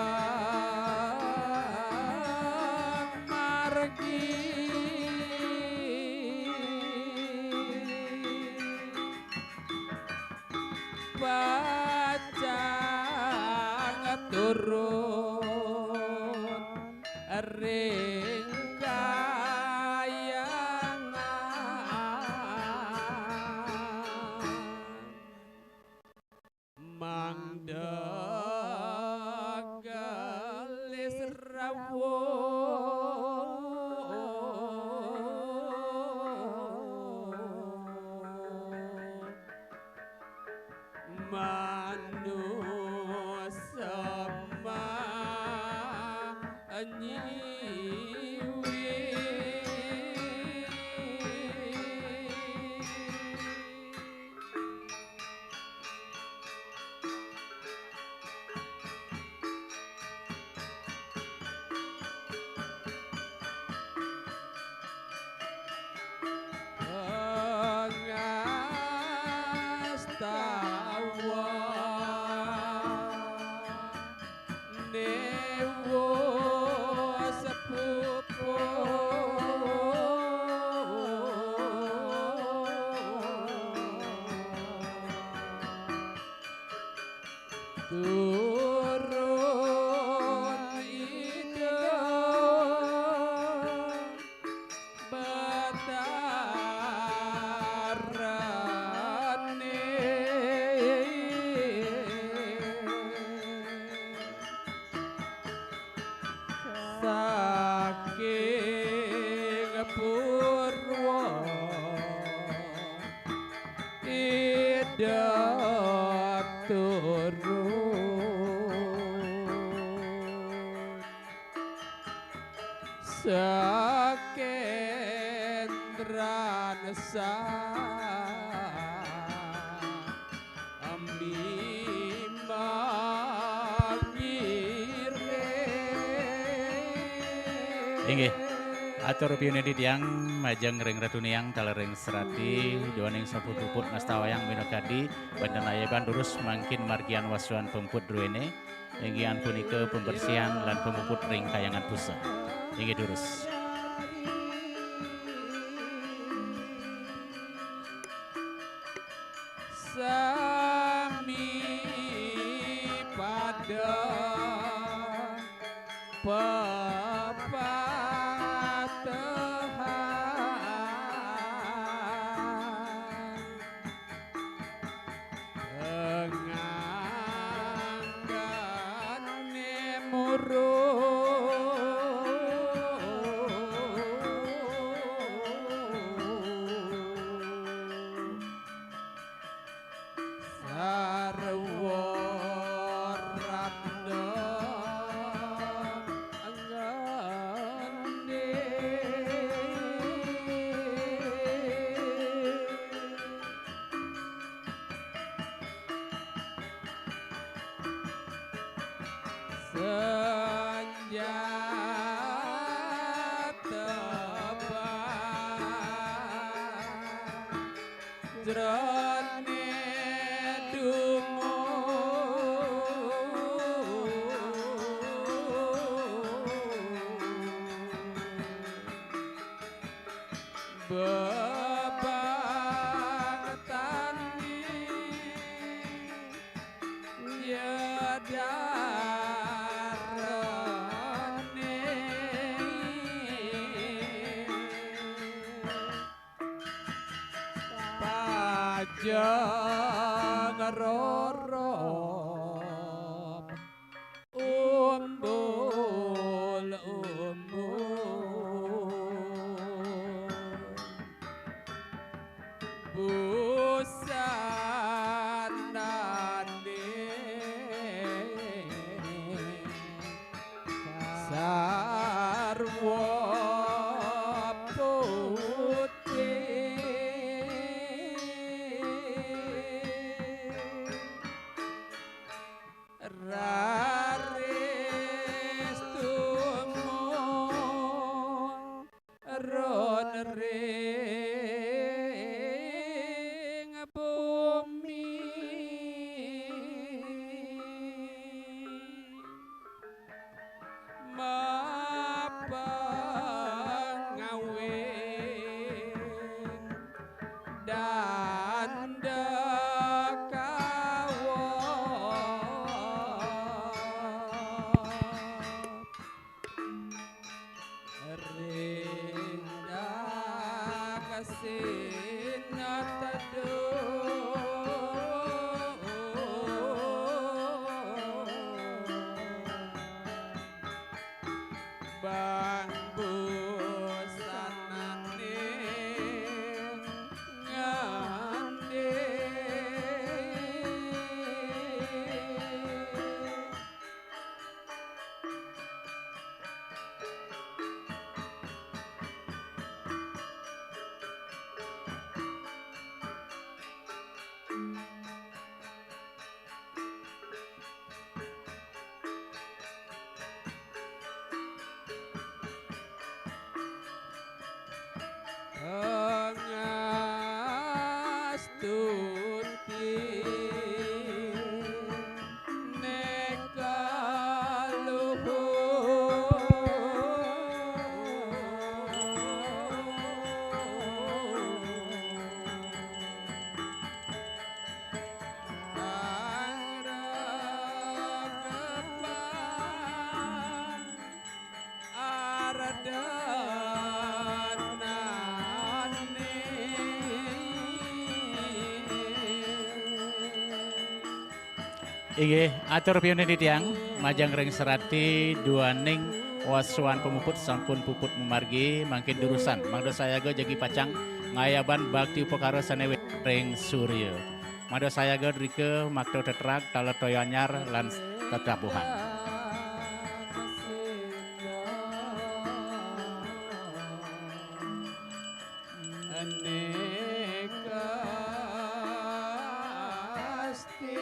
margi pacang turun ring kahyangan. Mangda gelis rawuh manusa manyiwi. Pangastawa newa sepupu. Turun Ida Betarané saking purwa Ida turun sakendran sami mangiring. Inggih. Atur piuning titiang majeng ring Ratu Niang taler ring serati, duaning sampun puput ngastawayang minakadi, banten ayaban durus mangkin margian wasuan pemput druene, inggih punika pembersihan lan pemuput ring kayangan pusa. Inggih durus. Sami pada pepatahan. Nganggane murung sarwa ratna nggone. Sanjata jrone dumun. Bebang tani nyedarane pajang rorop. Umbul-umbul busanane sarwa putih. Ngastuti neka luhur. Pangregepan ardanane. Inggih, atur piunin titiang, majeng ring serati duaning waswan pamuput sampun puput mamargi, mangkin durusan, mangda sayaga jagi pacang ngayaban bakti upakara sane wénten ring surya. Mangda sayaga drika makta tetrag, taler toya anyar lan tetabuhan. Aneka asti.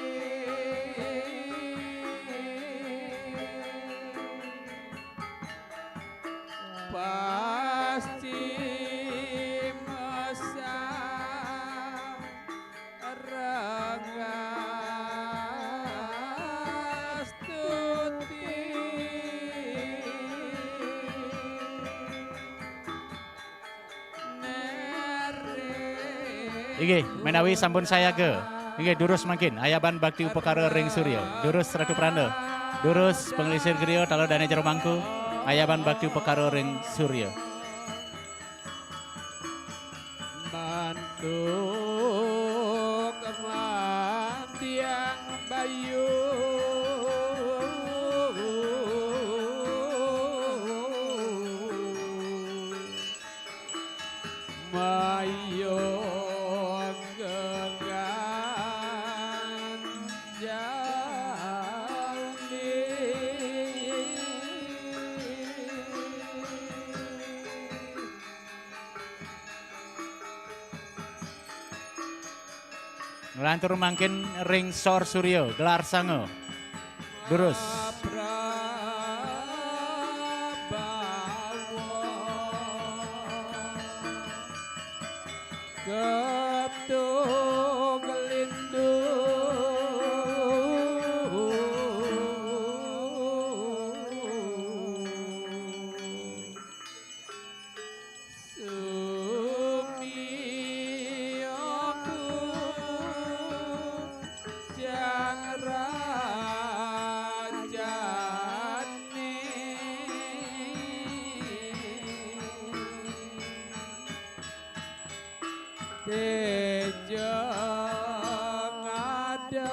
Pasti masa ranggastuti. Inggih, menawi sampun sayaga. Inggih, durus mangkin, ayaban bakti upakara ring surya. Durus Ratu Pranda. Durus panglingsir griya, taler dane jero mangku. Ayaban bakti upakara ring surya. Mantuk mantiang bayu. Mayung genggan jali. Nglantur mangkin ring sor surya, gelar sanga. Durus. Ketuk lindu. Sumiyoku jang rajane. Teja ngadeg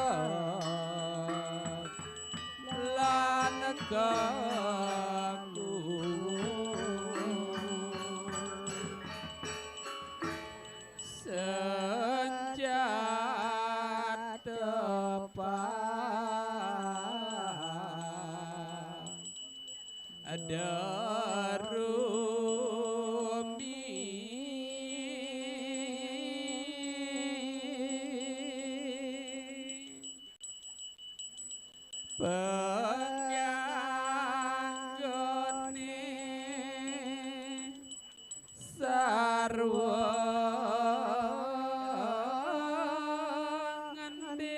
lan kaku. Senjata pang darumi. Panganggone sarwa ngendi.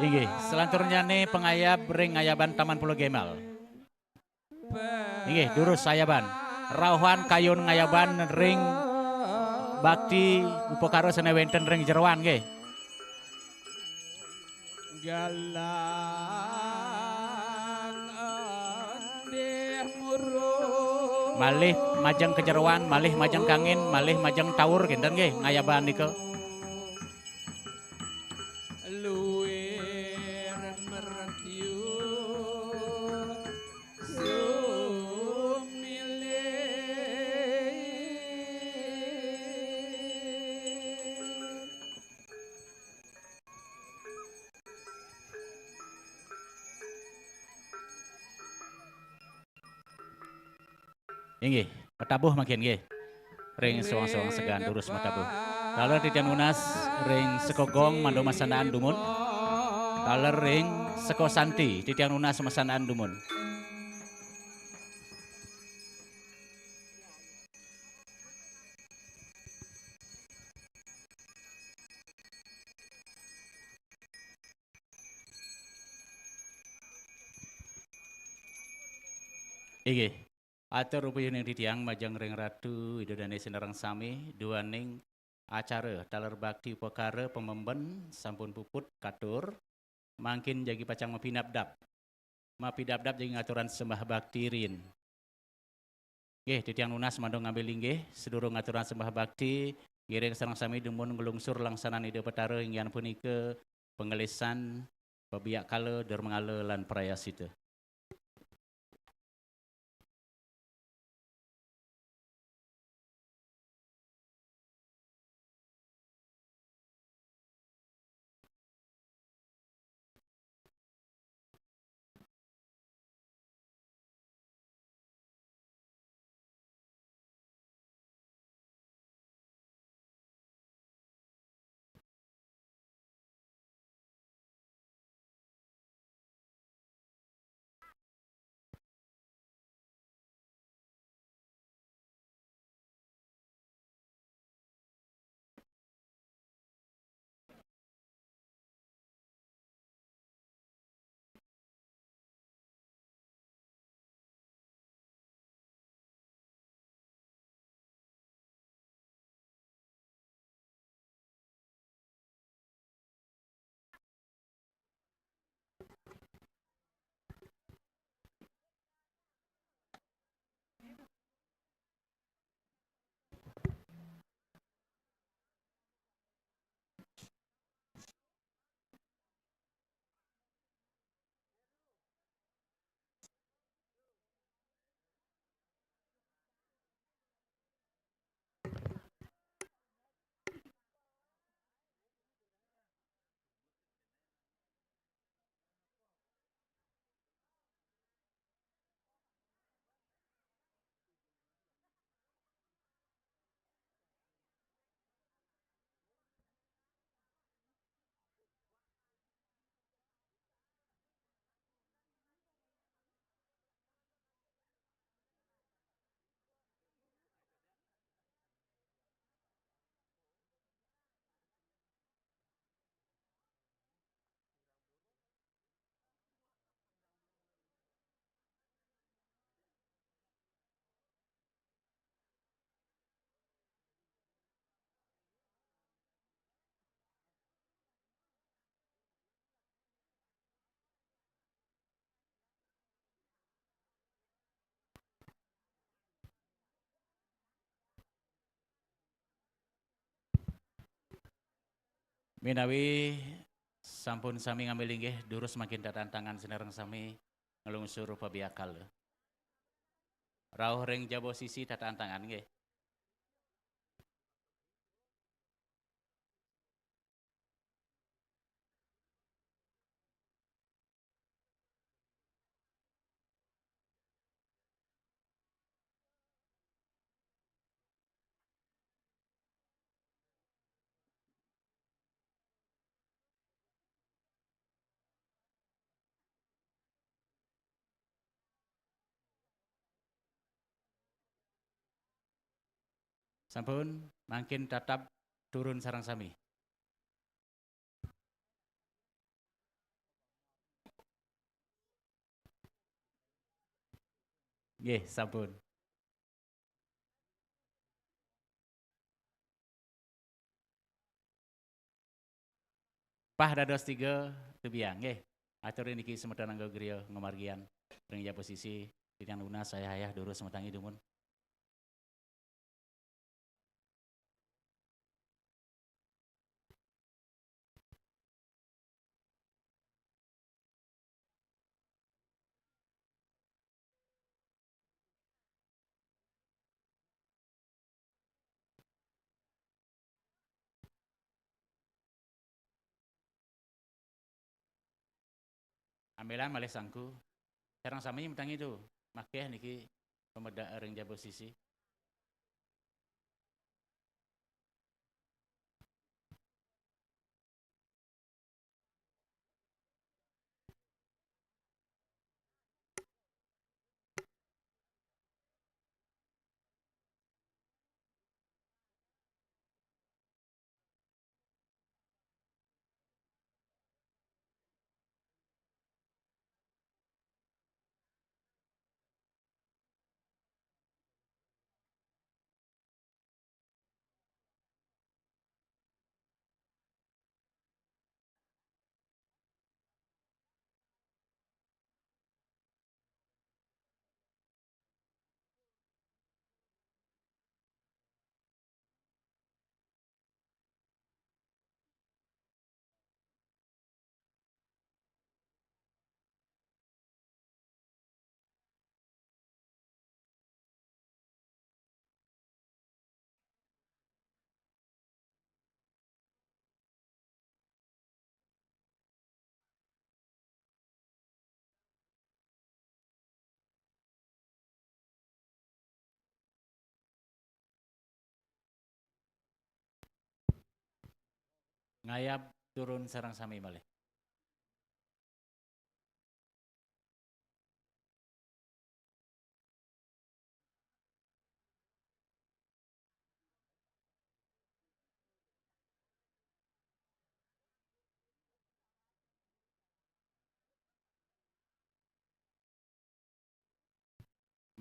Inggih, selanturnyane pangayab ring ngayaban Taman Pulau Gembel. Inggih, durus ayaban. Rauhan kayun ngayaban ring bakti upakara sane wenten ring jeroan, nggih. Galang endih murung. Malih majeng kajeroan, malih majeng kangin, malih majeng taur, kinten nggih, ngayaban nika. Luir mertiu sumilih. Inggih, katabuh mangkin nggih. Ring sawang-sawang segan durus matabuh. Taler titiang nunas ring sekogong mandu masandaan dumun. Taler ring Seko Santi, titiang nunas masandekan dumun. Inggih. Atur upayuning titiang majeng ring Ratu Ida Dane sinareng sami, duaning acara taler bakti upakara pamemben sampun puput katur, mangkin jagi pacang mapinabdab. Mapidabdab jagi ngaturang sembah bakti rin. Nggih, titiang nunas mangda ngambil linggih, sadurung ngaturang sembah bakti, ngiring sareng sami dumun nglungsur langsanan Ida Betara, inggih punika pangelisan, pabiak kala, dermangala, lan prayascita. Menawi sampun sami ngambil linggih, durus mangkin tatakan tangan sinareng sami nglungsur pabiakala. Rauh ring jaba sisi tatakan tangan nggih. Sampun, mangkin tatap turun sareng sami. Nggih, sampun. Pah dados tiga, tebiang, nggih. Atur niki semeton angga griya ngamargiang ring jaba sisi, titiang nunas ayah-ayah durus matangi dumun. Ambelan malih sangku. Sareng sami matangi tu. Makeh niki pamedal ring jaba sisi. Ngayab turun sareng sami malih.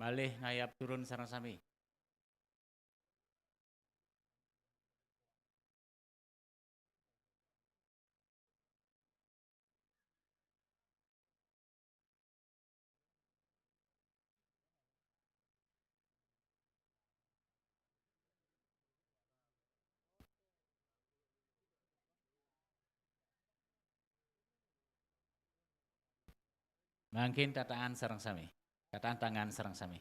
Malih ngayab turun sareng sami. Mangkin tataan sareng sami. Tataan tangan sareng sami.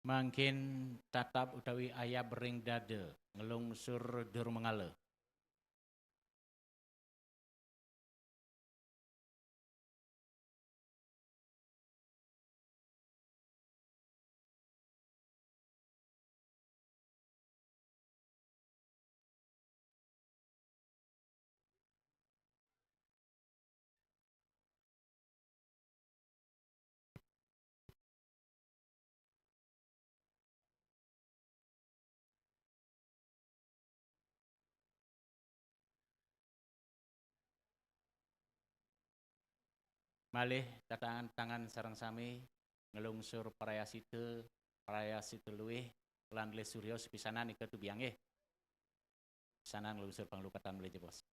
Mangkin tatap utawi ayab ring dada, nglungsur dur manggala. Malih tataan tangan sareng sami, nglungsur prayascita, prayascita luih, lan luih surya sapisanan nika tubiang nggih. Sapisanan nglungsur panglukatan malih jebos.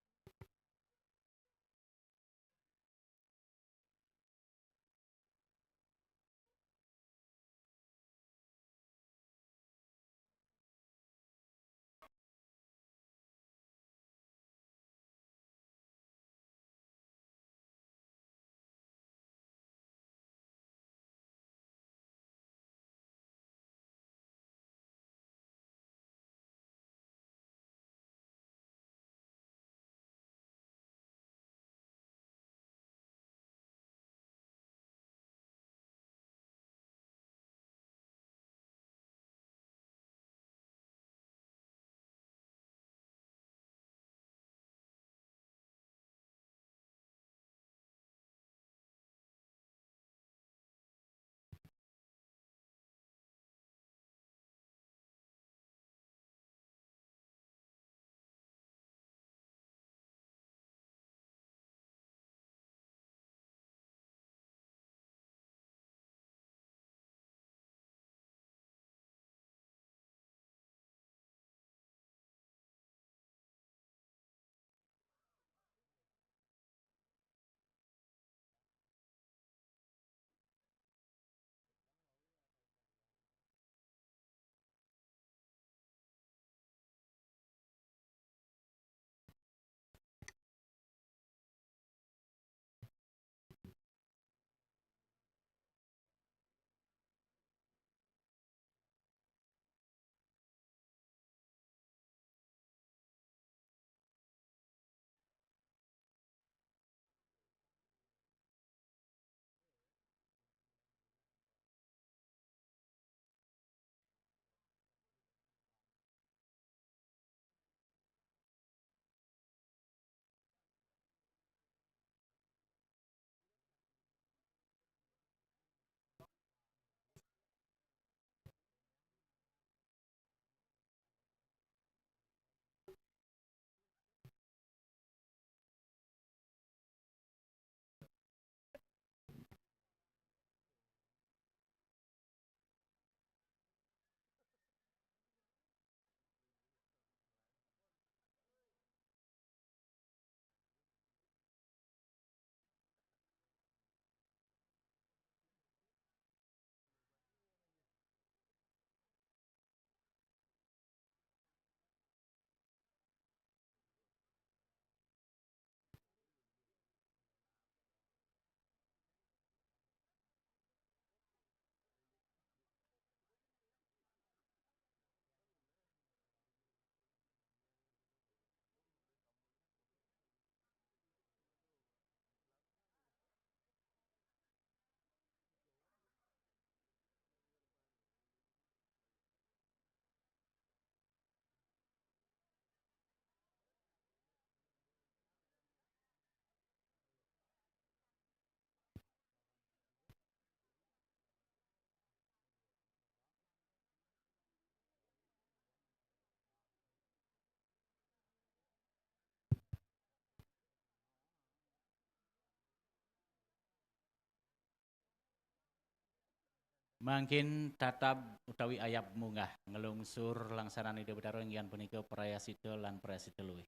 Mangkin tatab utawi ayab munggah nglungsur langsaran Ida Betara inggih punika prayasita lan prayasita luih.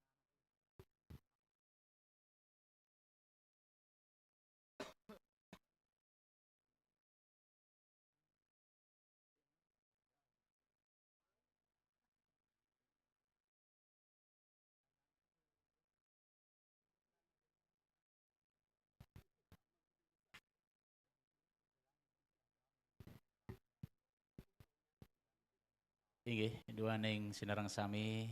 Inggih, duaning sinareng sami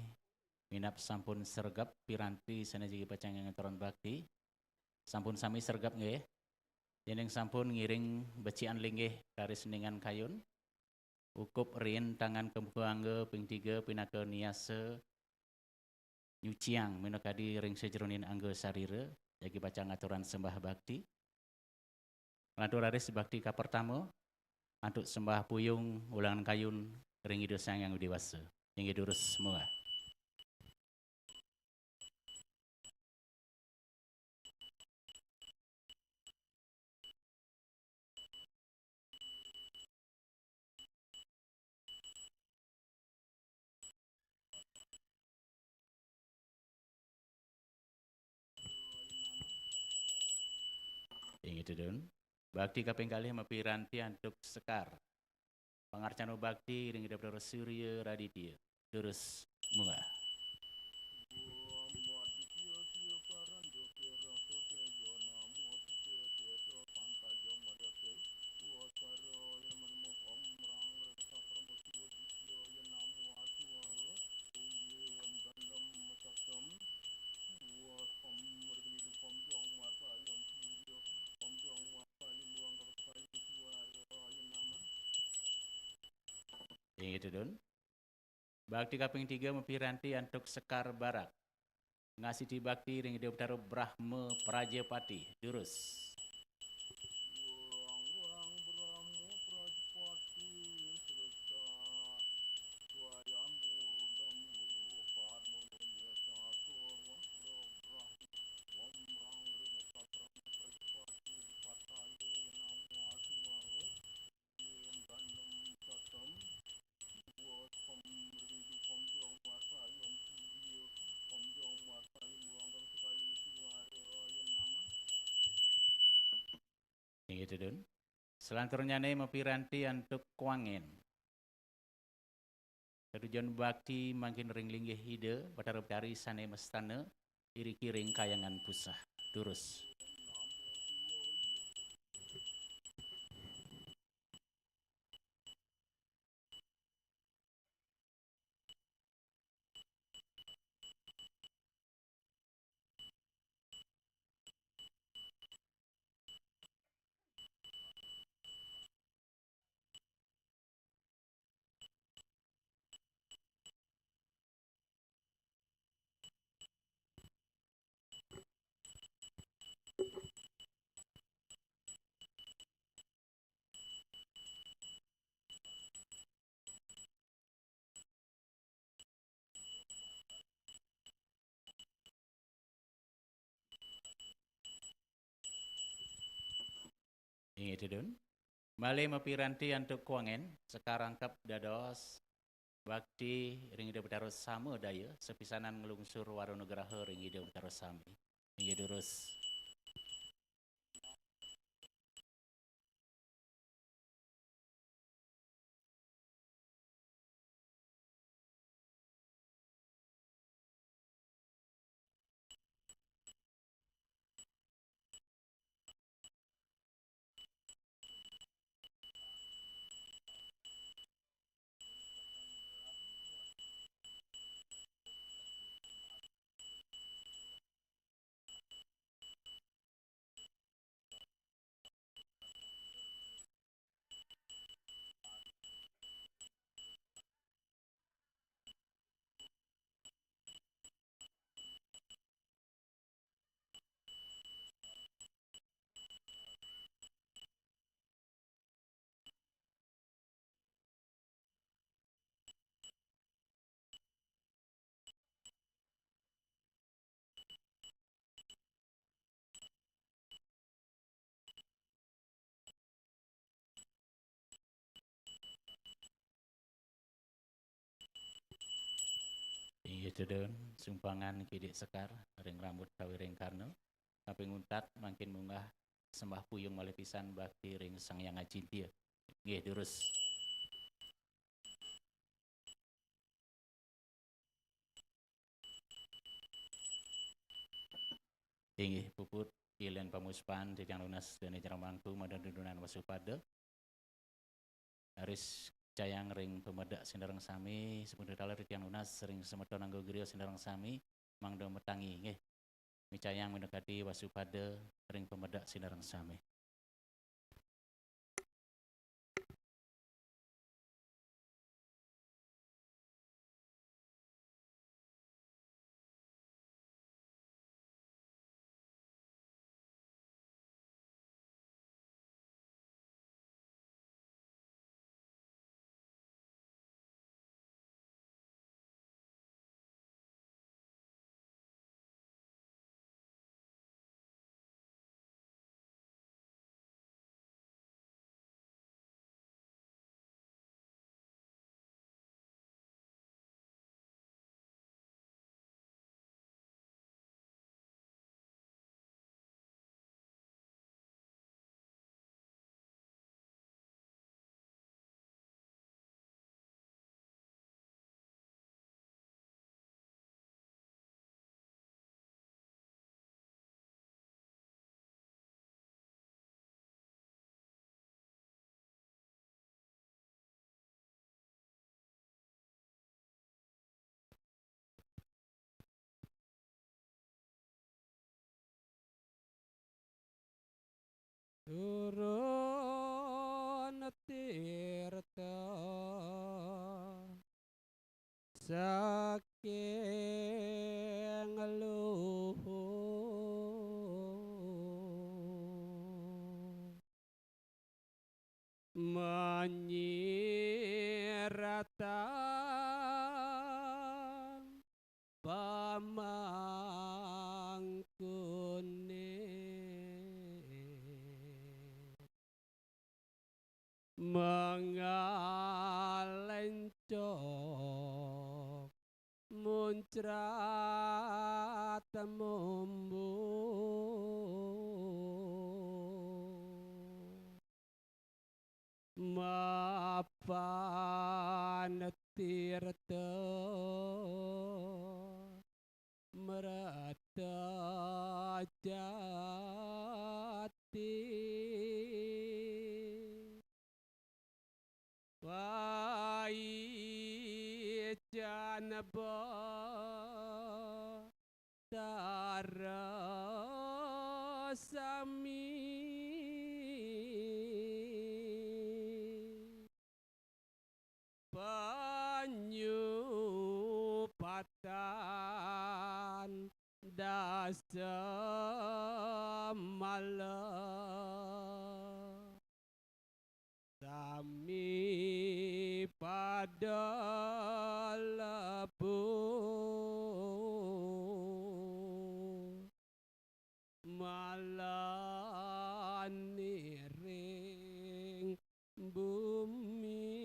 minab sampun sregep piranti sane jagi pacang ngaturan bakti. Sampun sami sregep nggih. Yening sampun ngiring becikan linggih raris ningan kayun. Ukup riin tangan kembuka angga ping tiga pinaka niasa nyuciang minakadi ring sajeroning angga sarira, jagi pacang ngaturan sembah bakti. Lantur raris bakti kapertama, antuk sembah puyung ulangan kayun ring Ida Sang Hyang Widi Wasa. Inggih durus munggah. Inggih tedun. Bakti kaping kalih mapiranti antuk sekar. Pangarcana bakti ring Ida Betara Surya Raditya. Durus munggah. Inggih tedun. Bakti kaping tiga mapiranti antuk sekar barak. Ngasiti bakti ring Ida Betara Brahma Prajapati. Durus. Inggih tedun. Salanturnyane mapiranti antuk kuangen. Katujuan bakti mangkin ring linggih Ida Batara Betari sane mastana iriki ring Kahyangan Puseh. Durus. Inggih tedun. Malih mapiranti antuk kuangen, sekar rangkep dados bakti ring Ida Betara Sama Daya, sapisanan nglungsur wara nugraha ring Ida Betara Sami. Inggih durus. Jedon, sumpangan Kidik Sekar ring rambut kawiring karna. Kaping untat mangkin munggah sembah puyung malih pisan bakti ring Sang Hyang Acintya. Nggih, durus. Inggih, puput ilén pamuspan titiang nunas dané jero mangku madan dudunan Wasupada. Raris micayang ring pamedek sinareng sami, sapunika taler titiang nunas ring semeton angga griya sinareng sami, mangda matangi, nggih. Micayang minakadi Wasupada ring pamedek sinareng sami. Turun tirta saking luhur, manyiratan pamangkuné. Mangalencok muncrat mumbu. Mapan tirta mreta jati. Paican Batara sami. Panyupatan dasa mala. Sami pada lebu malaniring bumi.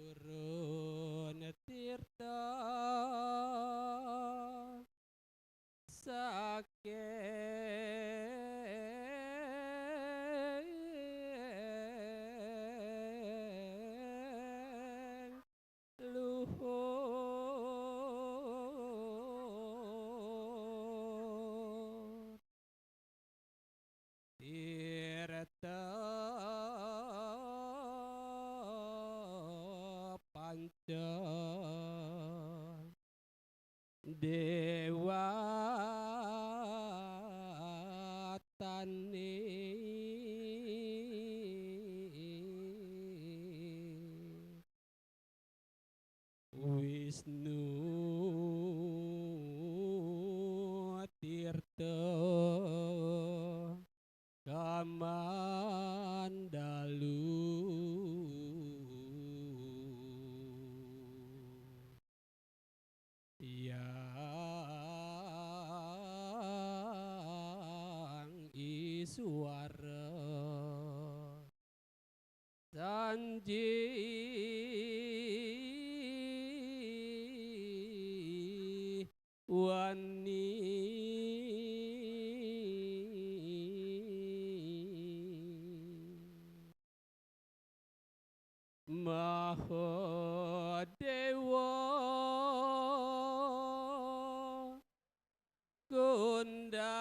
Turun tirta saking luhur. Tirta panca dewatane. Wisnu Tirta Kamandalu. Hyang Iswara Sanjeewani. Mahadewa Kundalini.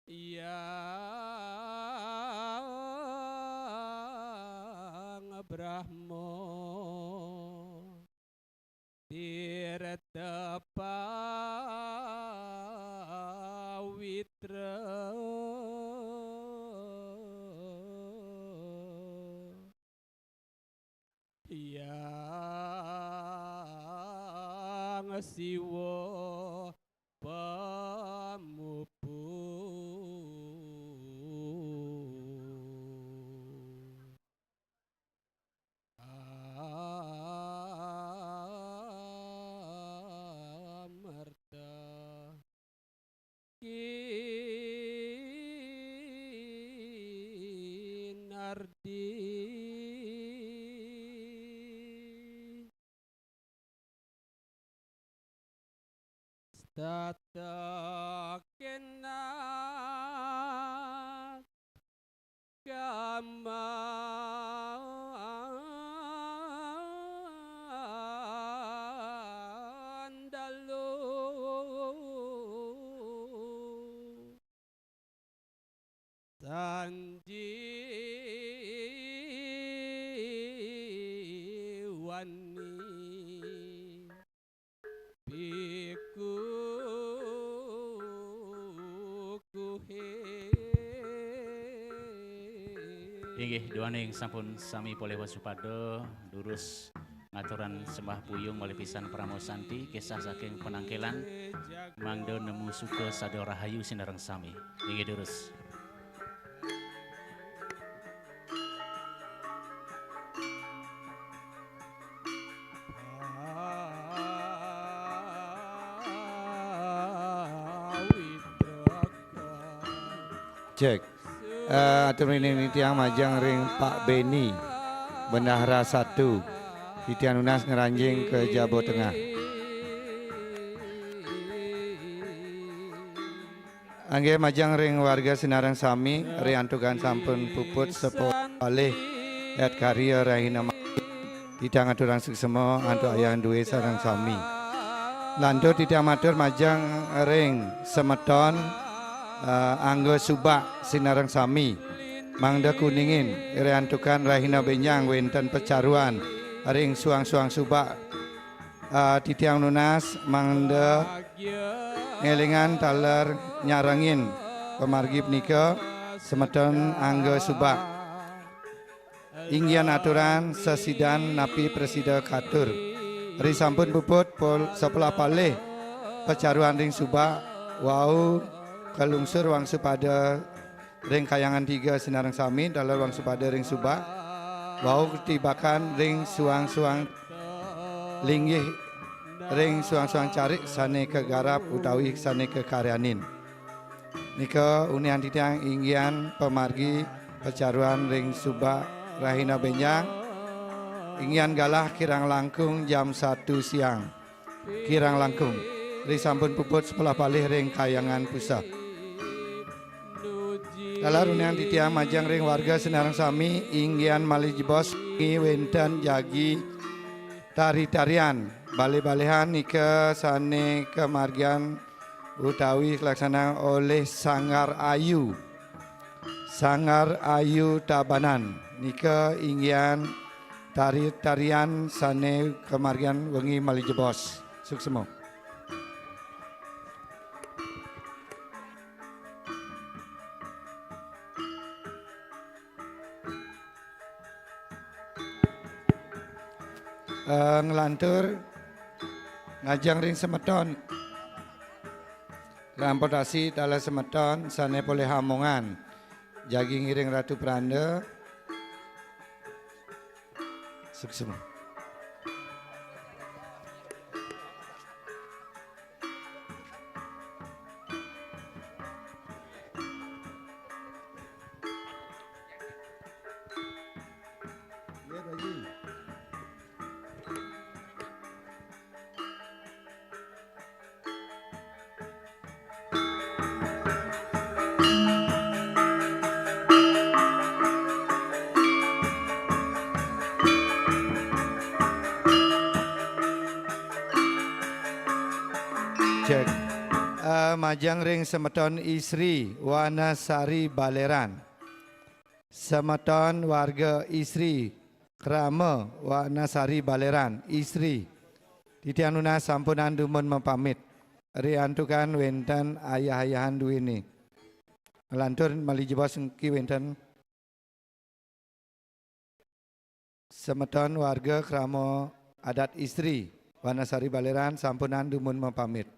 Hyang Brahma Tirta Pawitra. Hyang Siwa Pamupu. Amerta Kinardi. Stata kena Kamandalu Sanjeewani. Pikukuhe. Inggih, duaning sampun sami polih wasupada, durus ngaturang sembah puyung malih pisan parama santi, kesah saking panangkelan, mangda nemu suka sada rahayu sinareng sami. Inggih, durus. Cek. Eh, atur nitihang majeng ring Pak Beni, Bendahara Satu. Titiang nunas ngranjing ka jaba tengah. Inggih majeng ring warga sinareng sami, ri antukan sampun puput sepalih et karya rahina mangkin, titiang aturang suksma antuk ayah due sareng sami. Lantur titiang matur majeng ring semeton, eh, Angga Subak sinareng sami, mangda kuningin ri antukan rahina benjang wenten pacaruan ring suang-suang Subak. Ah, titiang nunas mangda ngelingang taler nyarengin pamargi punika semeton Angga Subak. Inggihan aturang sesidan napi prasida katur. Ri sampun puput pol-, sepelah palih pacaruan ring Subak, wau kalungsur wangsupada ring Kahyangan Tiga sinareng sami, taler wangsupada ring Subak. wau ketibakan ring suang-suang linggih, ring suang-suang carik sane kagarap utawi sane kakaryanin. Nika unian titiang inggian pamargi pacaruan ring subak rahina benjang, inggian galah kirang langkung jam satu siang. Kirang langkung. Ri sampun puput sebelah palih ring Kahyangan Puseh. Taler unian titiang majeng ring warga sinareng sami, inggian malih jebos wengi wenten jagi tari-tarian, balih-balihan nika sane kamargiang utawi kalaksanaan olih Sanggar Ayu. Sanggar Ayu Tabanan nika inggian tari-tarian sane kamargiang wengi malih jebos. Suksma. Eh, nglantur ngajeng ring semeton. Rampung tasi taler semeton sane polih amongan. Jagi ngiring Ratu Pranda. Suksma. Cek. Eh, majeng ring semeton Isri Wanasari Baleran. Semeton warga Isri, krama Wanasari Baleran, Isri. Titiang nunas sampunang dumun mapamit. Riantukan wenten ayah-ayahan duene. Nglantur malih jebos niki wenten semeton warga krama adat Isri, Wanasari Baleran sampunang dumun mapamit.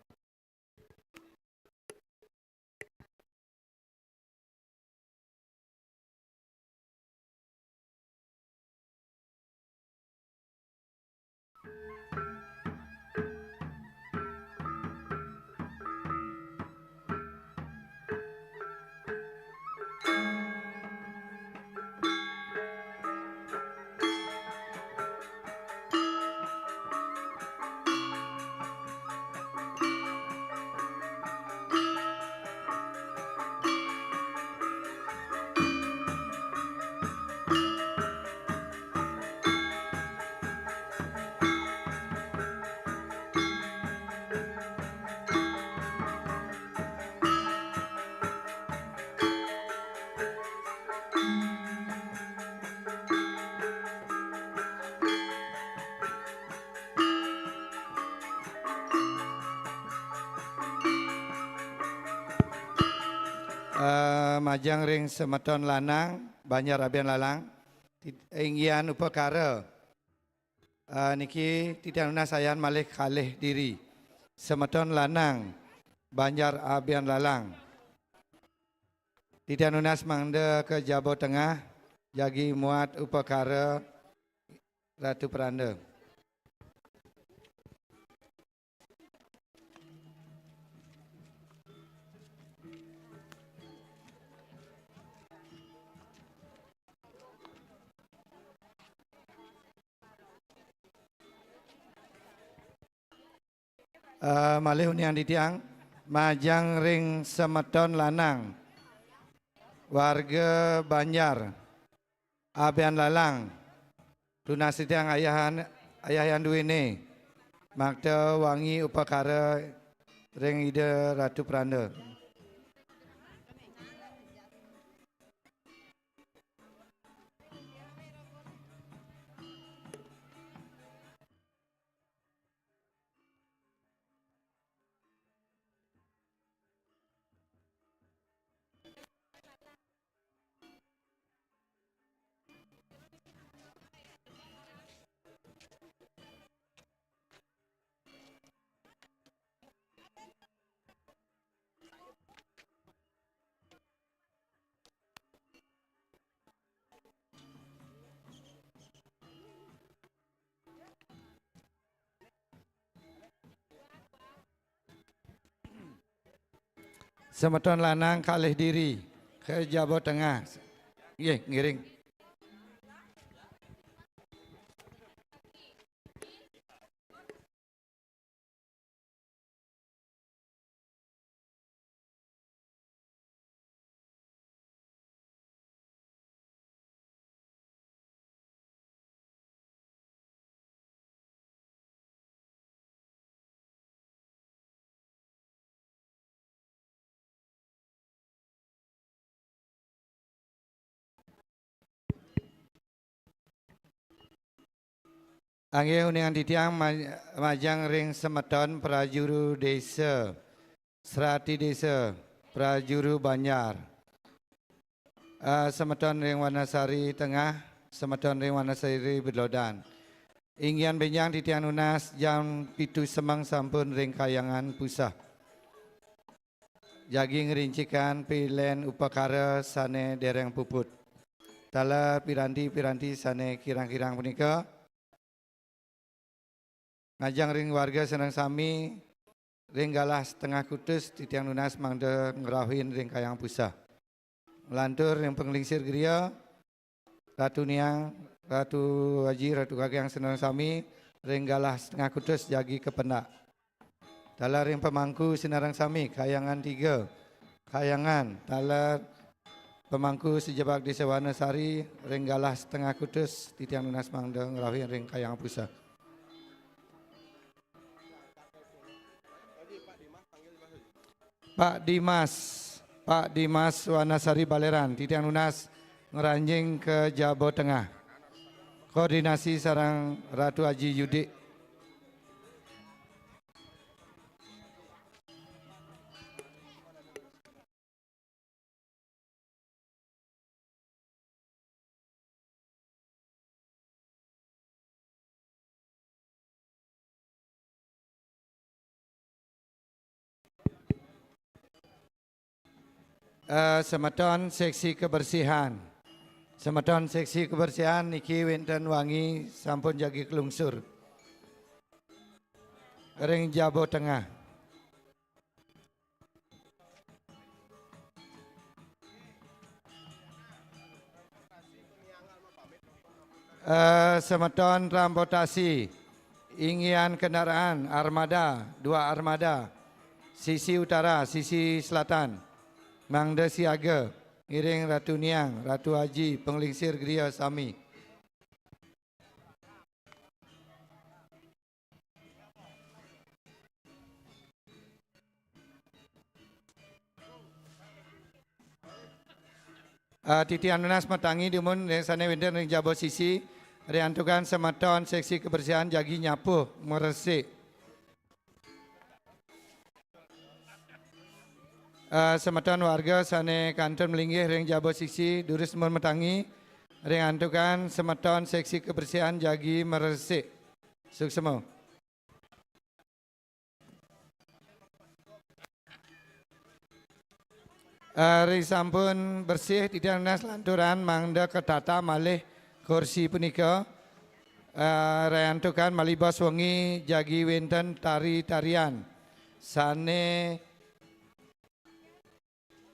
Eh, majeng ring semeton lanang, Banjar Abian Lalang, tit-, inggian upakara. Eh, niki titiang nunas ayah malih kalih diri. Semeton lanang, Banjar Abian Lalang. Titiang nunas mangda ka jaba tengah, jagi muat upakara Ratu Peranda. Eh, malih unian titiang, majeng ring semeton lanang, warga Banjar Abian Lalang, tunas titiang ayahan, ayahan duene, makta wangi upakara ring Ida Ratu Peranda. Semeton lanang kalih diri ke jaba tengah. Nggih, ngiring. Anggih uningan titiang ma-, majeng ring semeton prajuru desa, serati desa, prajuru banjar. Ah, semeton ring Wanasari Tengah, semeton ring Wanasari Bedodan. Inggihan benjang titiang nunas jam pitu semeng sampun ring Kahyangan Puseh. Jagi ngrincikan pilen upakara sane dereng puput. Taler piranti-piranti sane kirang-kirang punika, ngajeng ring warga sareng sami, ring galah setengah kutus titiang nunas mangda ngrauhin ring Kahyangan Puseh. Nglantur ring panglingsir griya, Ratu Niang, Ratu Aji, Ratu Kakang sareng sami, ring galah setengah kutus jagi kapendak. Taler ring pamangku sinareng sami, Kahyangan Tiga, Kahyangan, taler pamangku sajebag Desa Wanasari, ring galah setengah kutus, titiang nunas mangda ngrauhin ring Kahyangan Puseh. Pak Dimas, Pak Dimas Wanasari Baleran, titiang nunas ngranjing ke jaba tengah. Koordinasi sareng Ratu Aji Yudik. Eh, semeton seksi kebersihan. Semeton seksi kebersihan niki wenten wangi sampun jagi kelungsur. Ring jaba tengah. Eh, semeton transportasi, inggihan kendaraan armada, dua armada, sisi utara, sisi selatan, mangda siaga, ngiring Ratu Niang, Ratu Aji, panglingsir griya sami. Ah, titiang nunas matangi dumun ring sane wenten ring jaba sisi, riantukan semeton seksi kebersihan jagi nyapuh, ngresik. Ah, semeton warga sane kantun malinggih ring jaba sisi, durus dumun matangi, riantukan semeton seksi kebersihan jagi ngresik. Suksma. Eh, ri sampun bersih, titiang nunas lanturan mangda katata malih kursi punika. Eh, riantukan malih bos wengi jagi wenten tari-tarian sane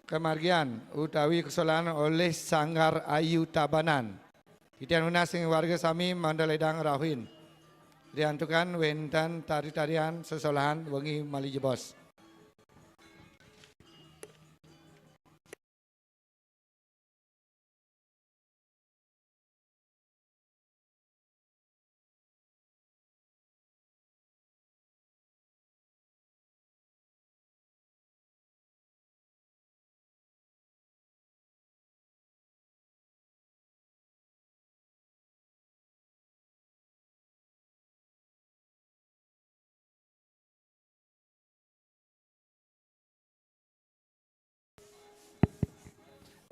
kamargiang utawi kasolahan olih Sanggar Ayu Tabanan. Titiang nunas ring warga sami mangda ledang rauhin. Riantukan wenten tari-tarian sesolahan wengi malih jebos.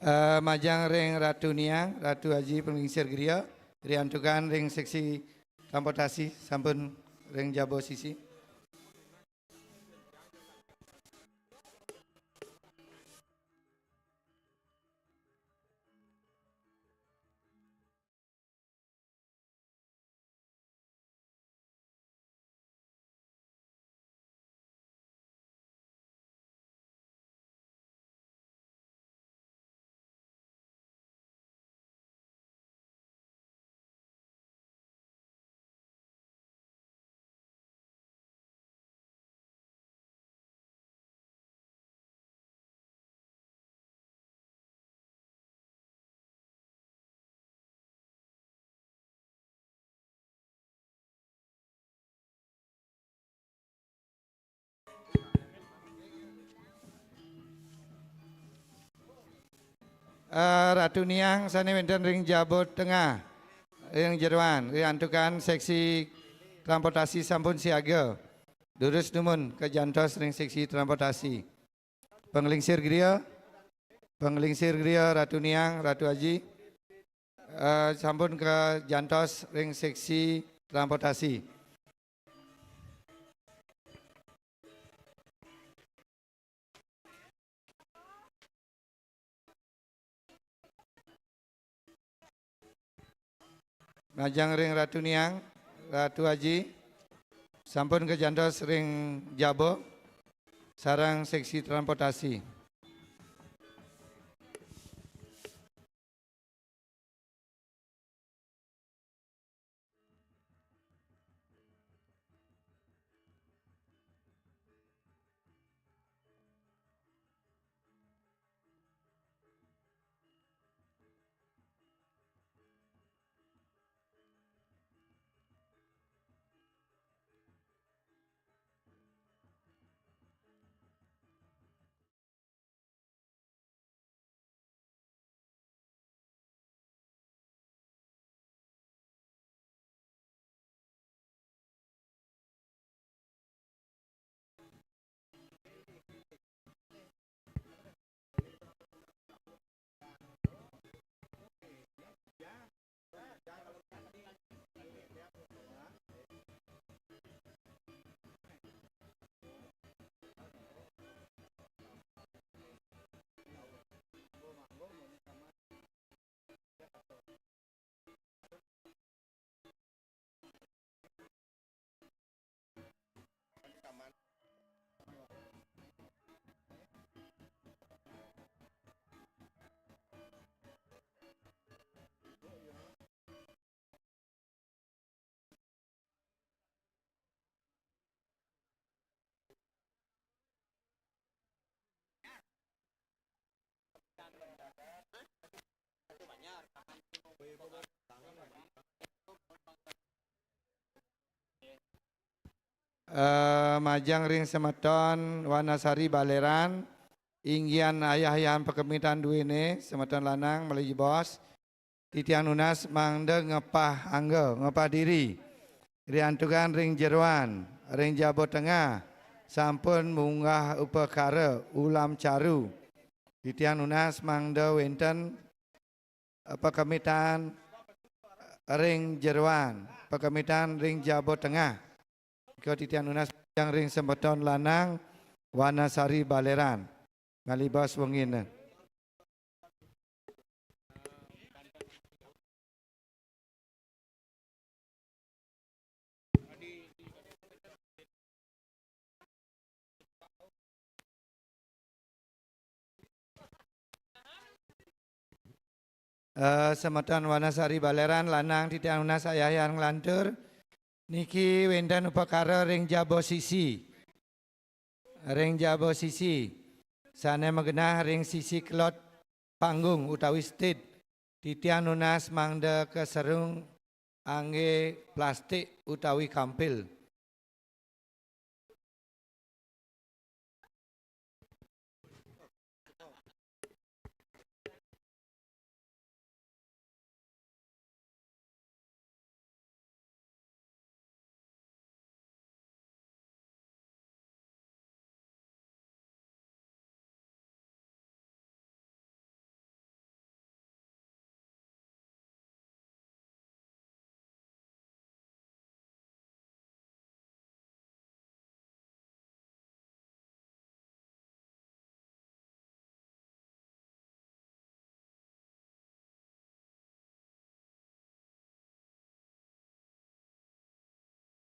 Eh, majeng ring Ratu Niang, Ratu Aji panglingsir griya, riantukan ring seksi transportasi sampun ring jaba sisi. Eh, Ratu Niang sané wénten ring jaba tengah, ring jeroan, riantukan seksi transportasi sampun siaga. Durus dumun kajantos ring seksi transportasi. Panglingsir griya, panglingsir griya Ratu Niang, Ratu Aji, eh, sampun kajantos ring seksi transportasi. Majeng ring Ratu Niang, Ratu Aji, sampun kajantos ring jaba sareng seksi transportasi. Eh, majeng ring semeton Wanasari Baleran, inggihan ayah-ayahan pakemitan duéné, semeton lanang malih jebos, titiang nunas mangda ngepah angga, ngepah diri. Riantukan ring jeroan, ring jaba tengah, sampun munggah upakara ulam caru. Titiang nunas mangda wénten, eh, pakemitan ring jeroan, pakemitan ring jaba tengah. Nika titiang nunas majeng ring semeton lanang Wanasari Baleran. Ngalibas wengina. Eh, semeton Wanasari Baleran lanang titiang nunas ayah-ayahan nglantur. Niki wénten upakara ring jaba sisi. Ring jaba sisi. Sané magenah ring sisi kelod panggung utawi stage. Titiang nunas mangda kaserung anggé plastik utawi kampil.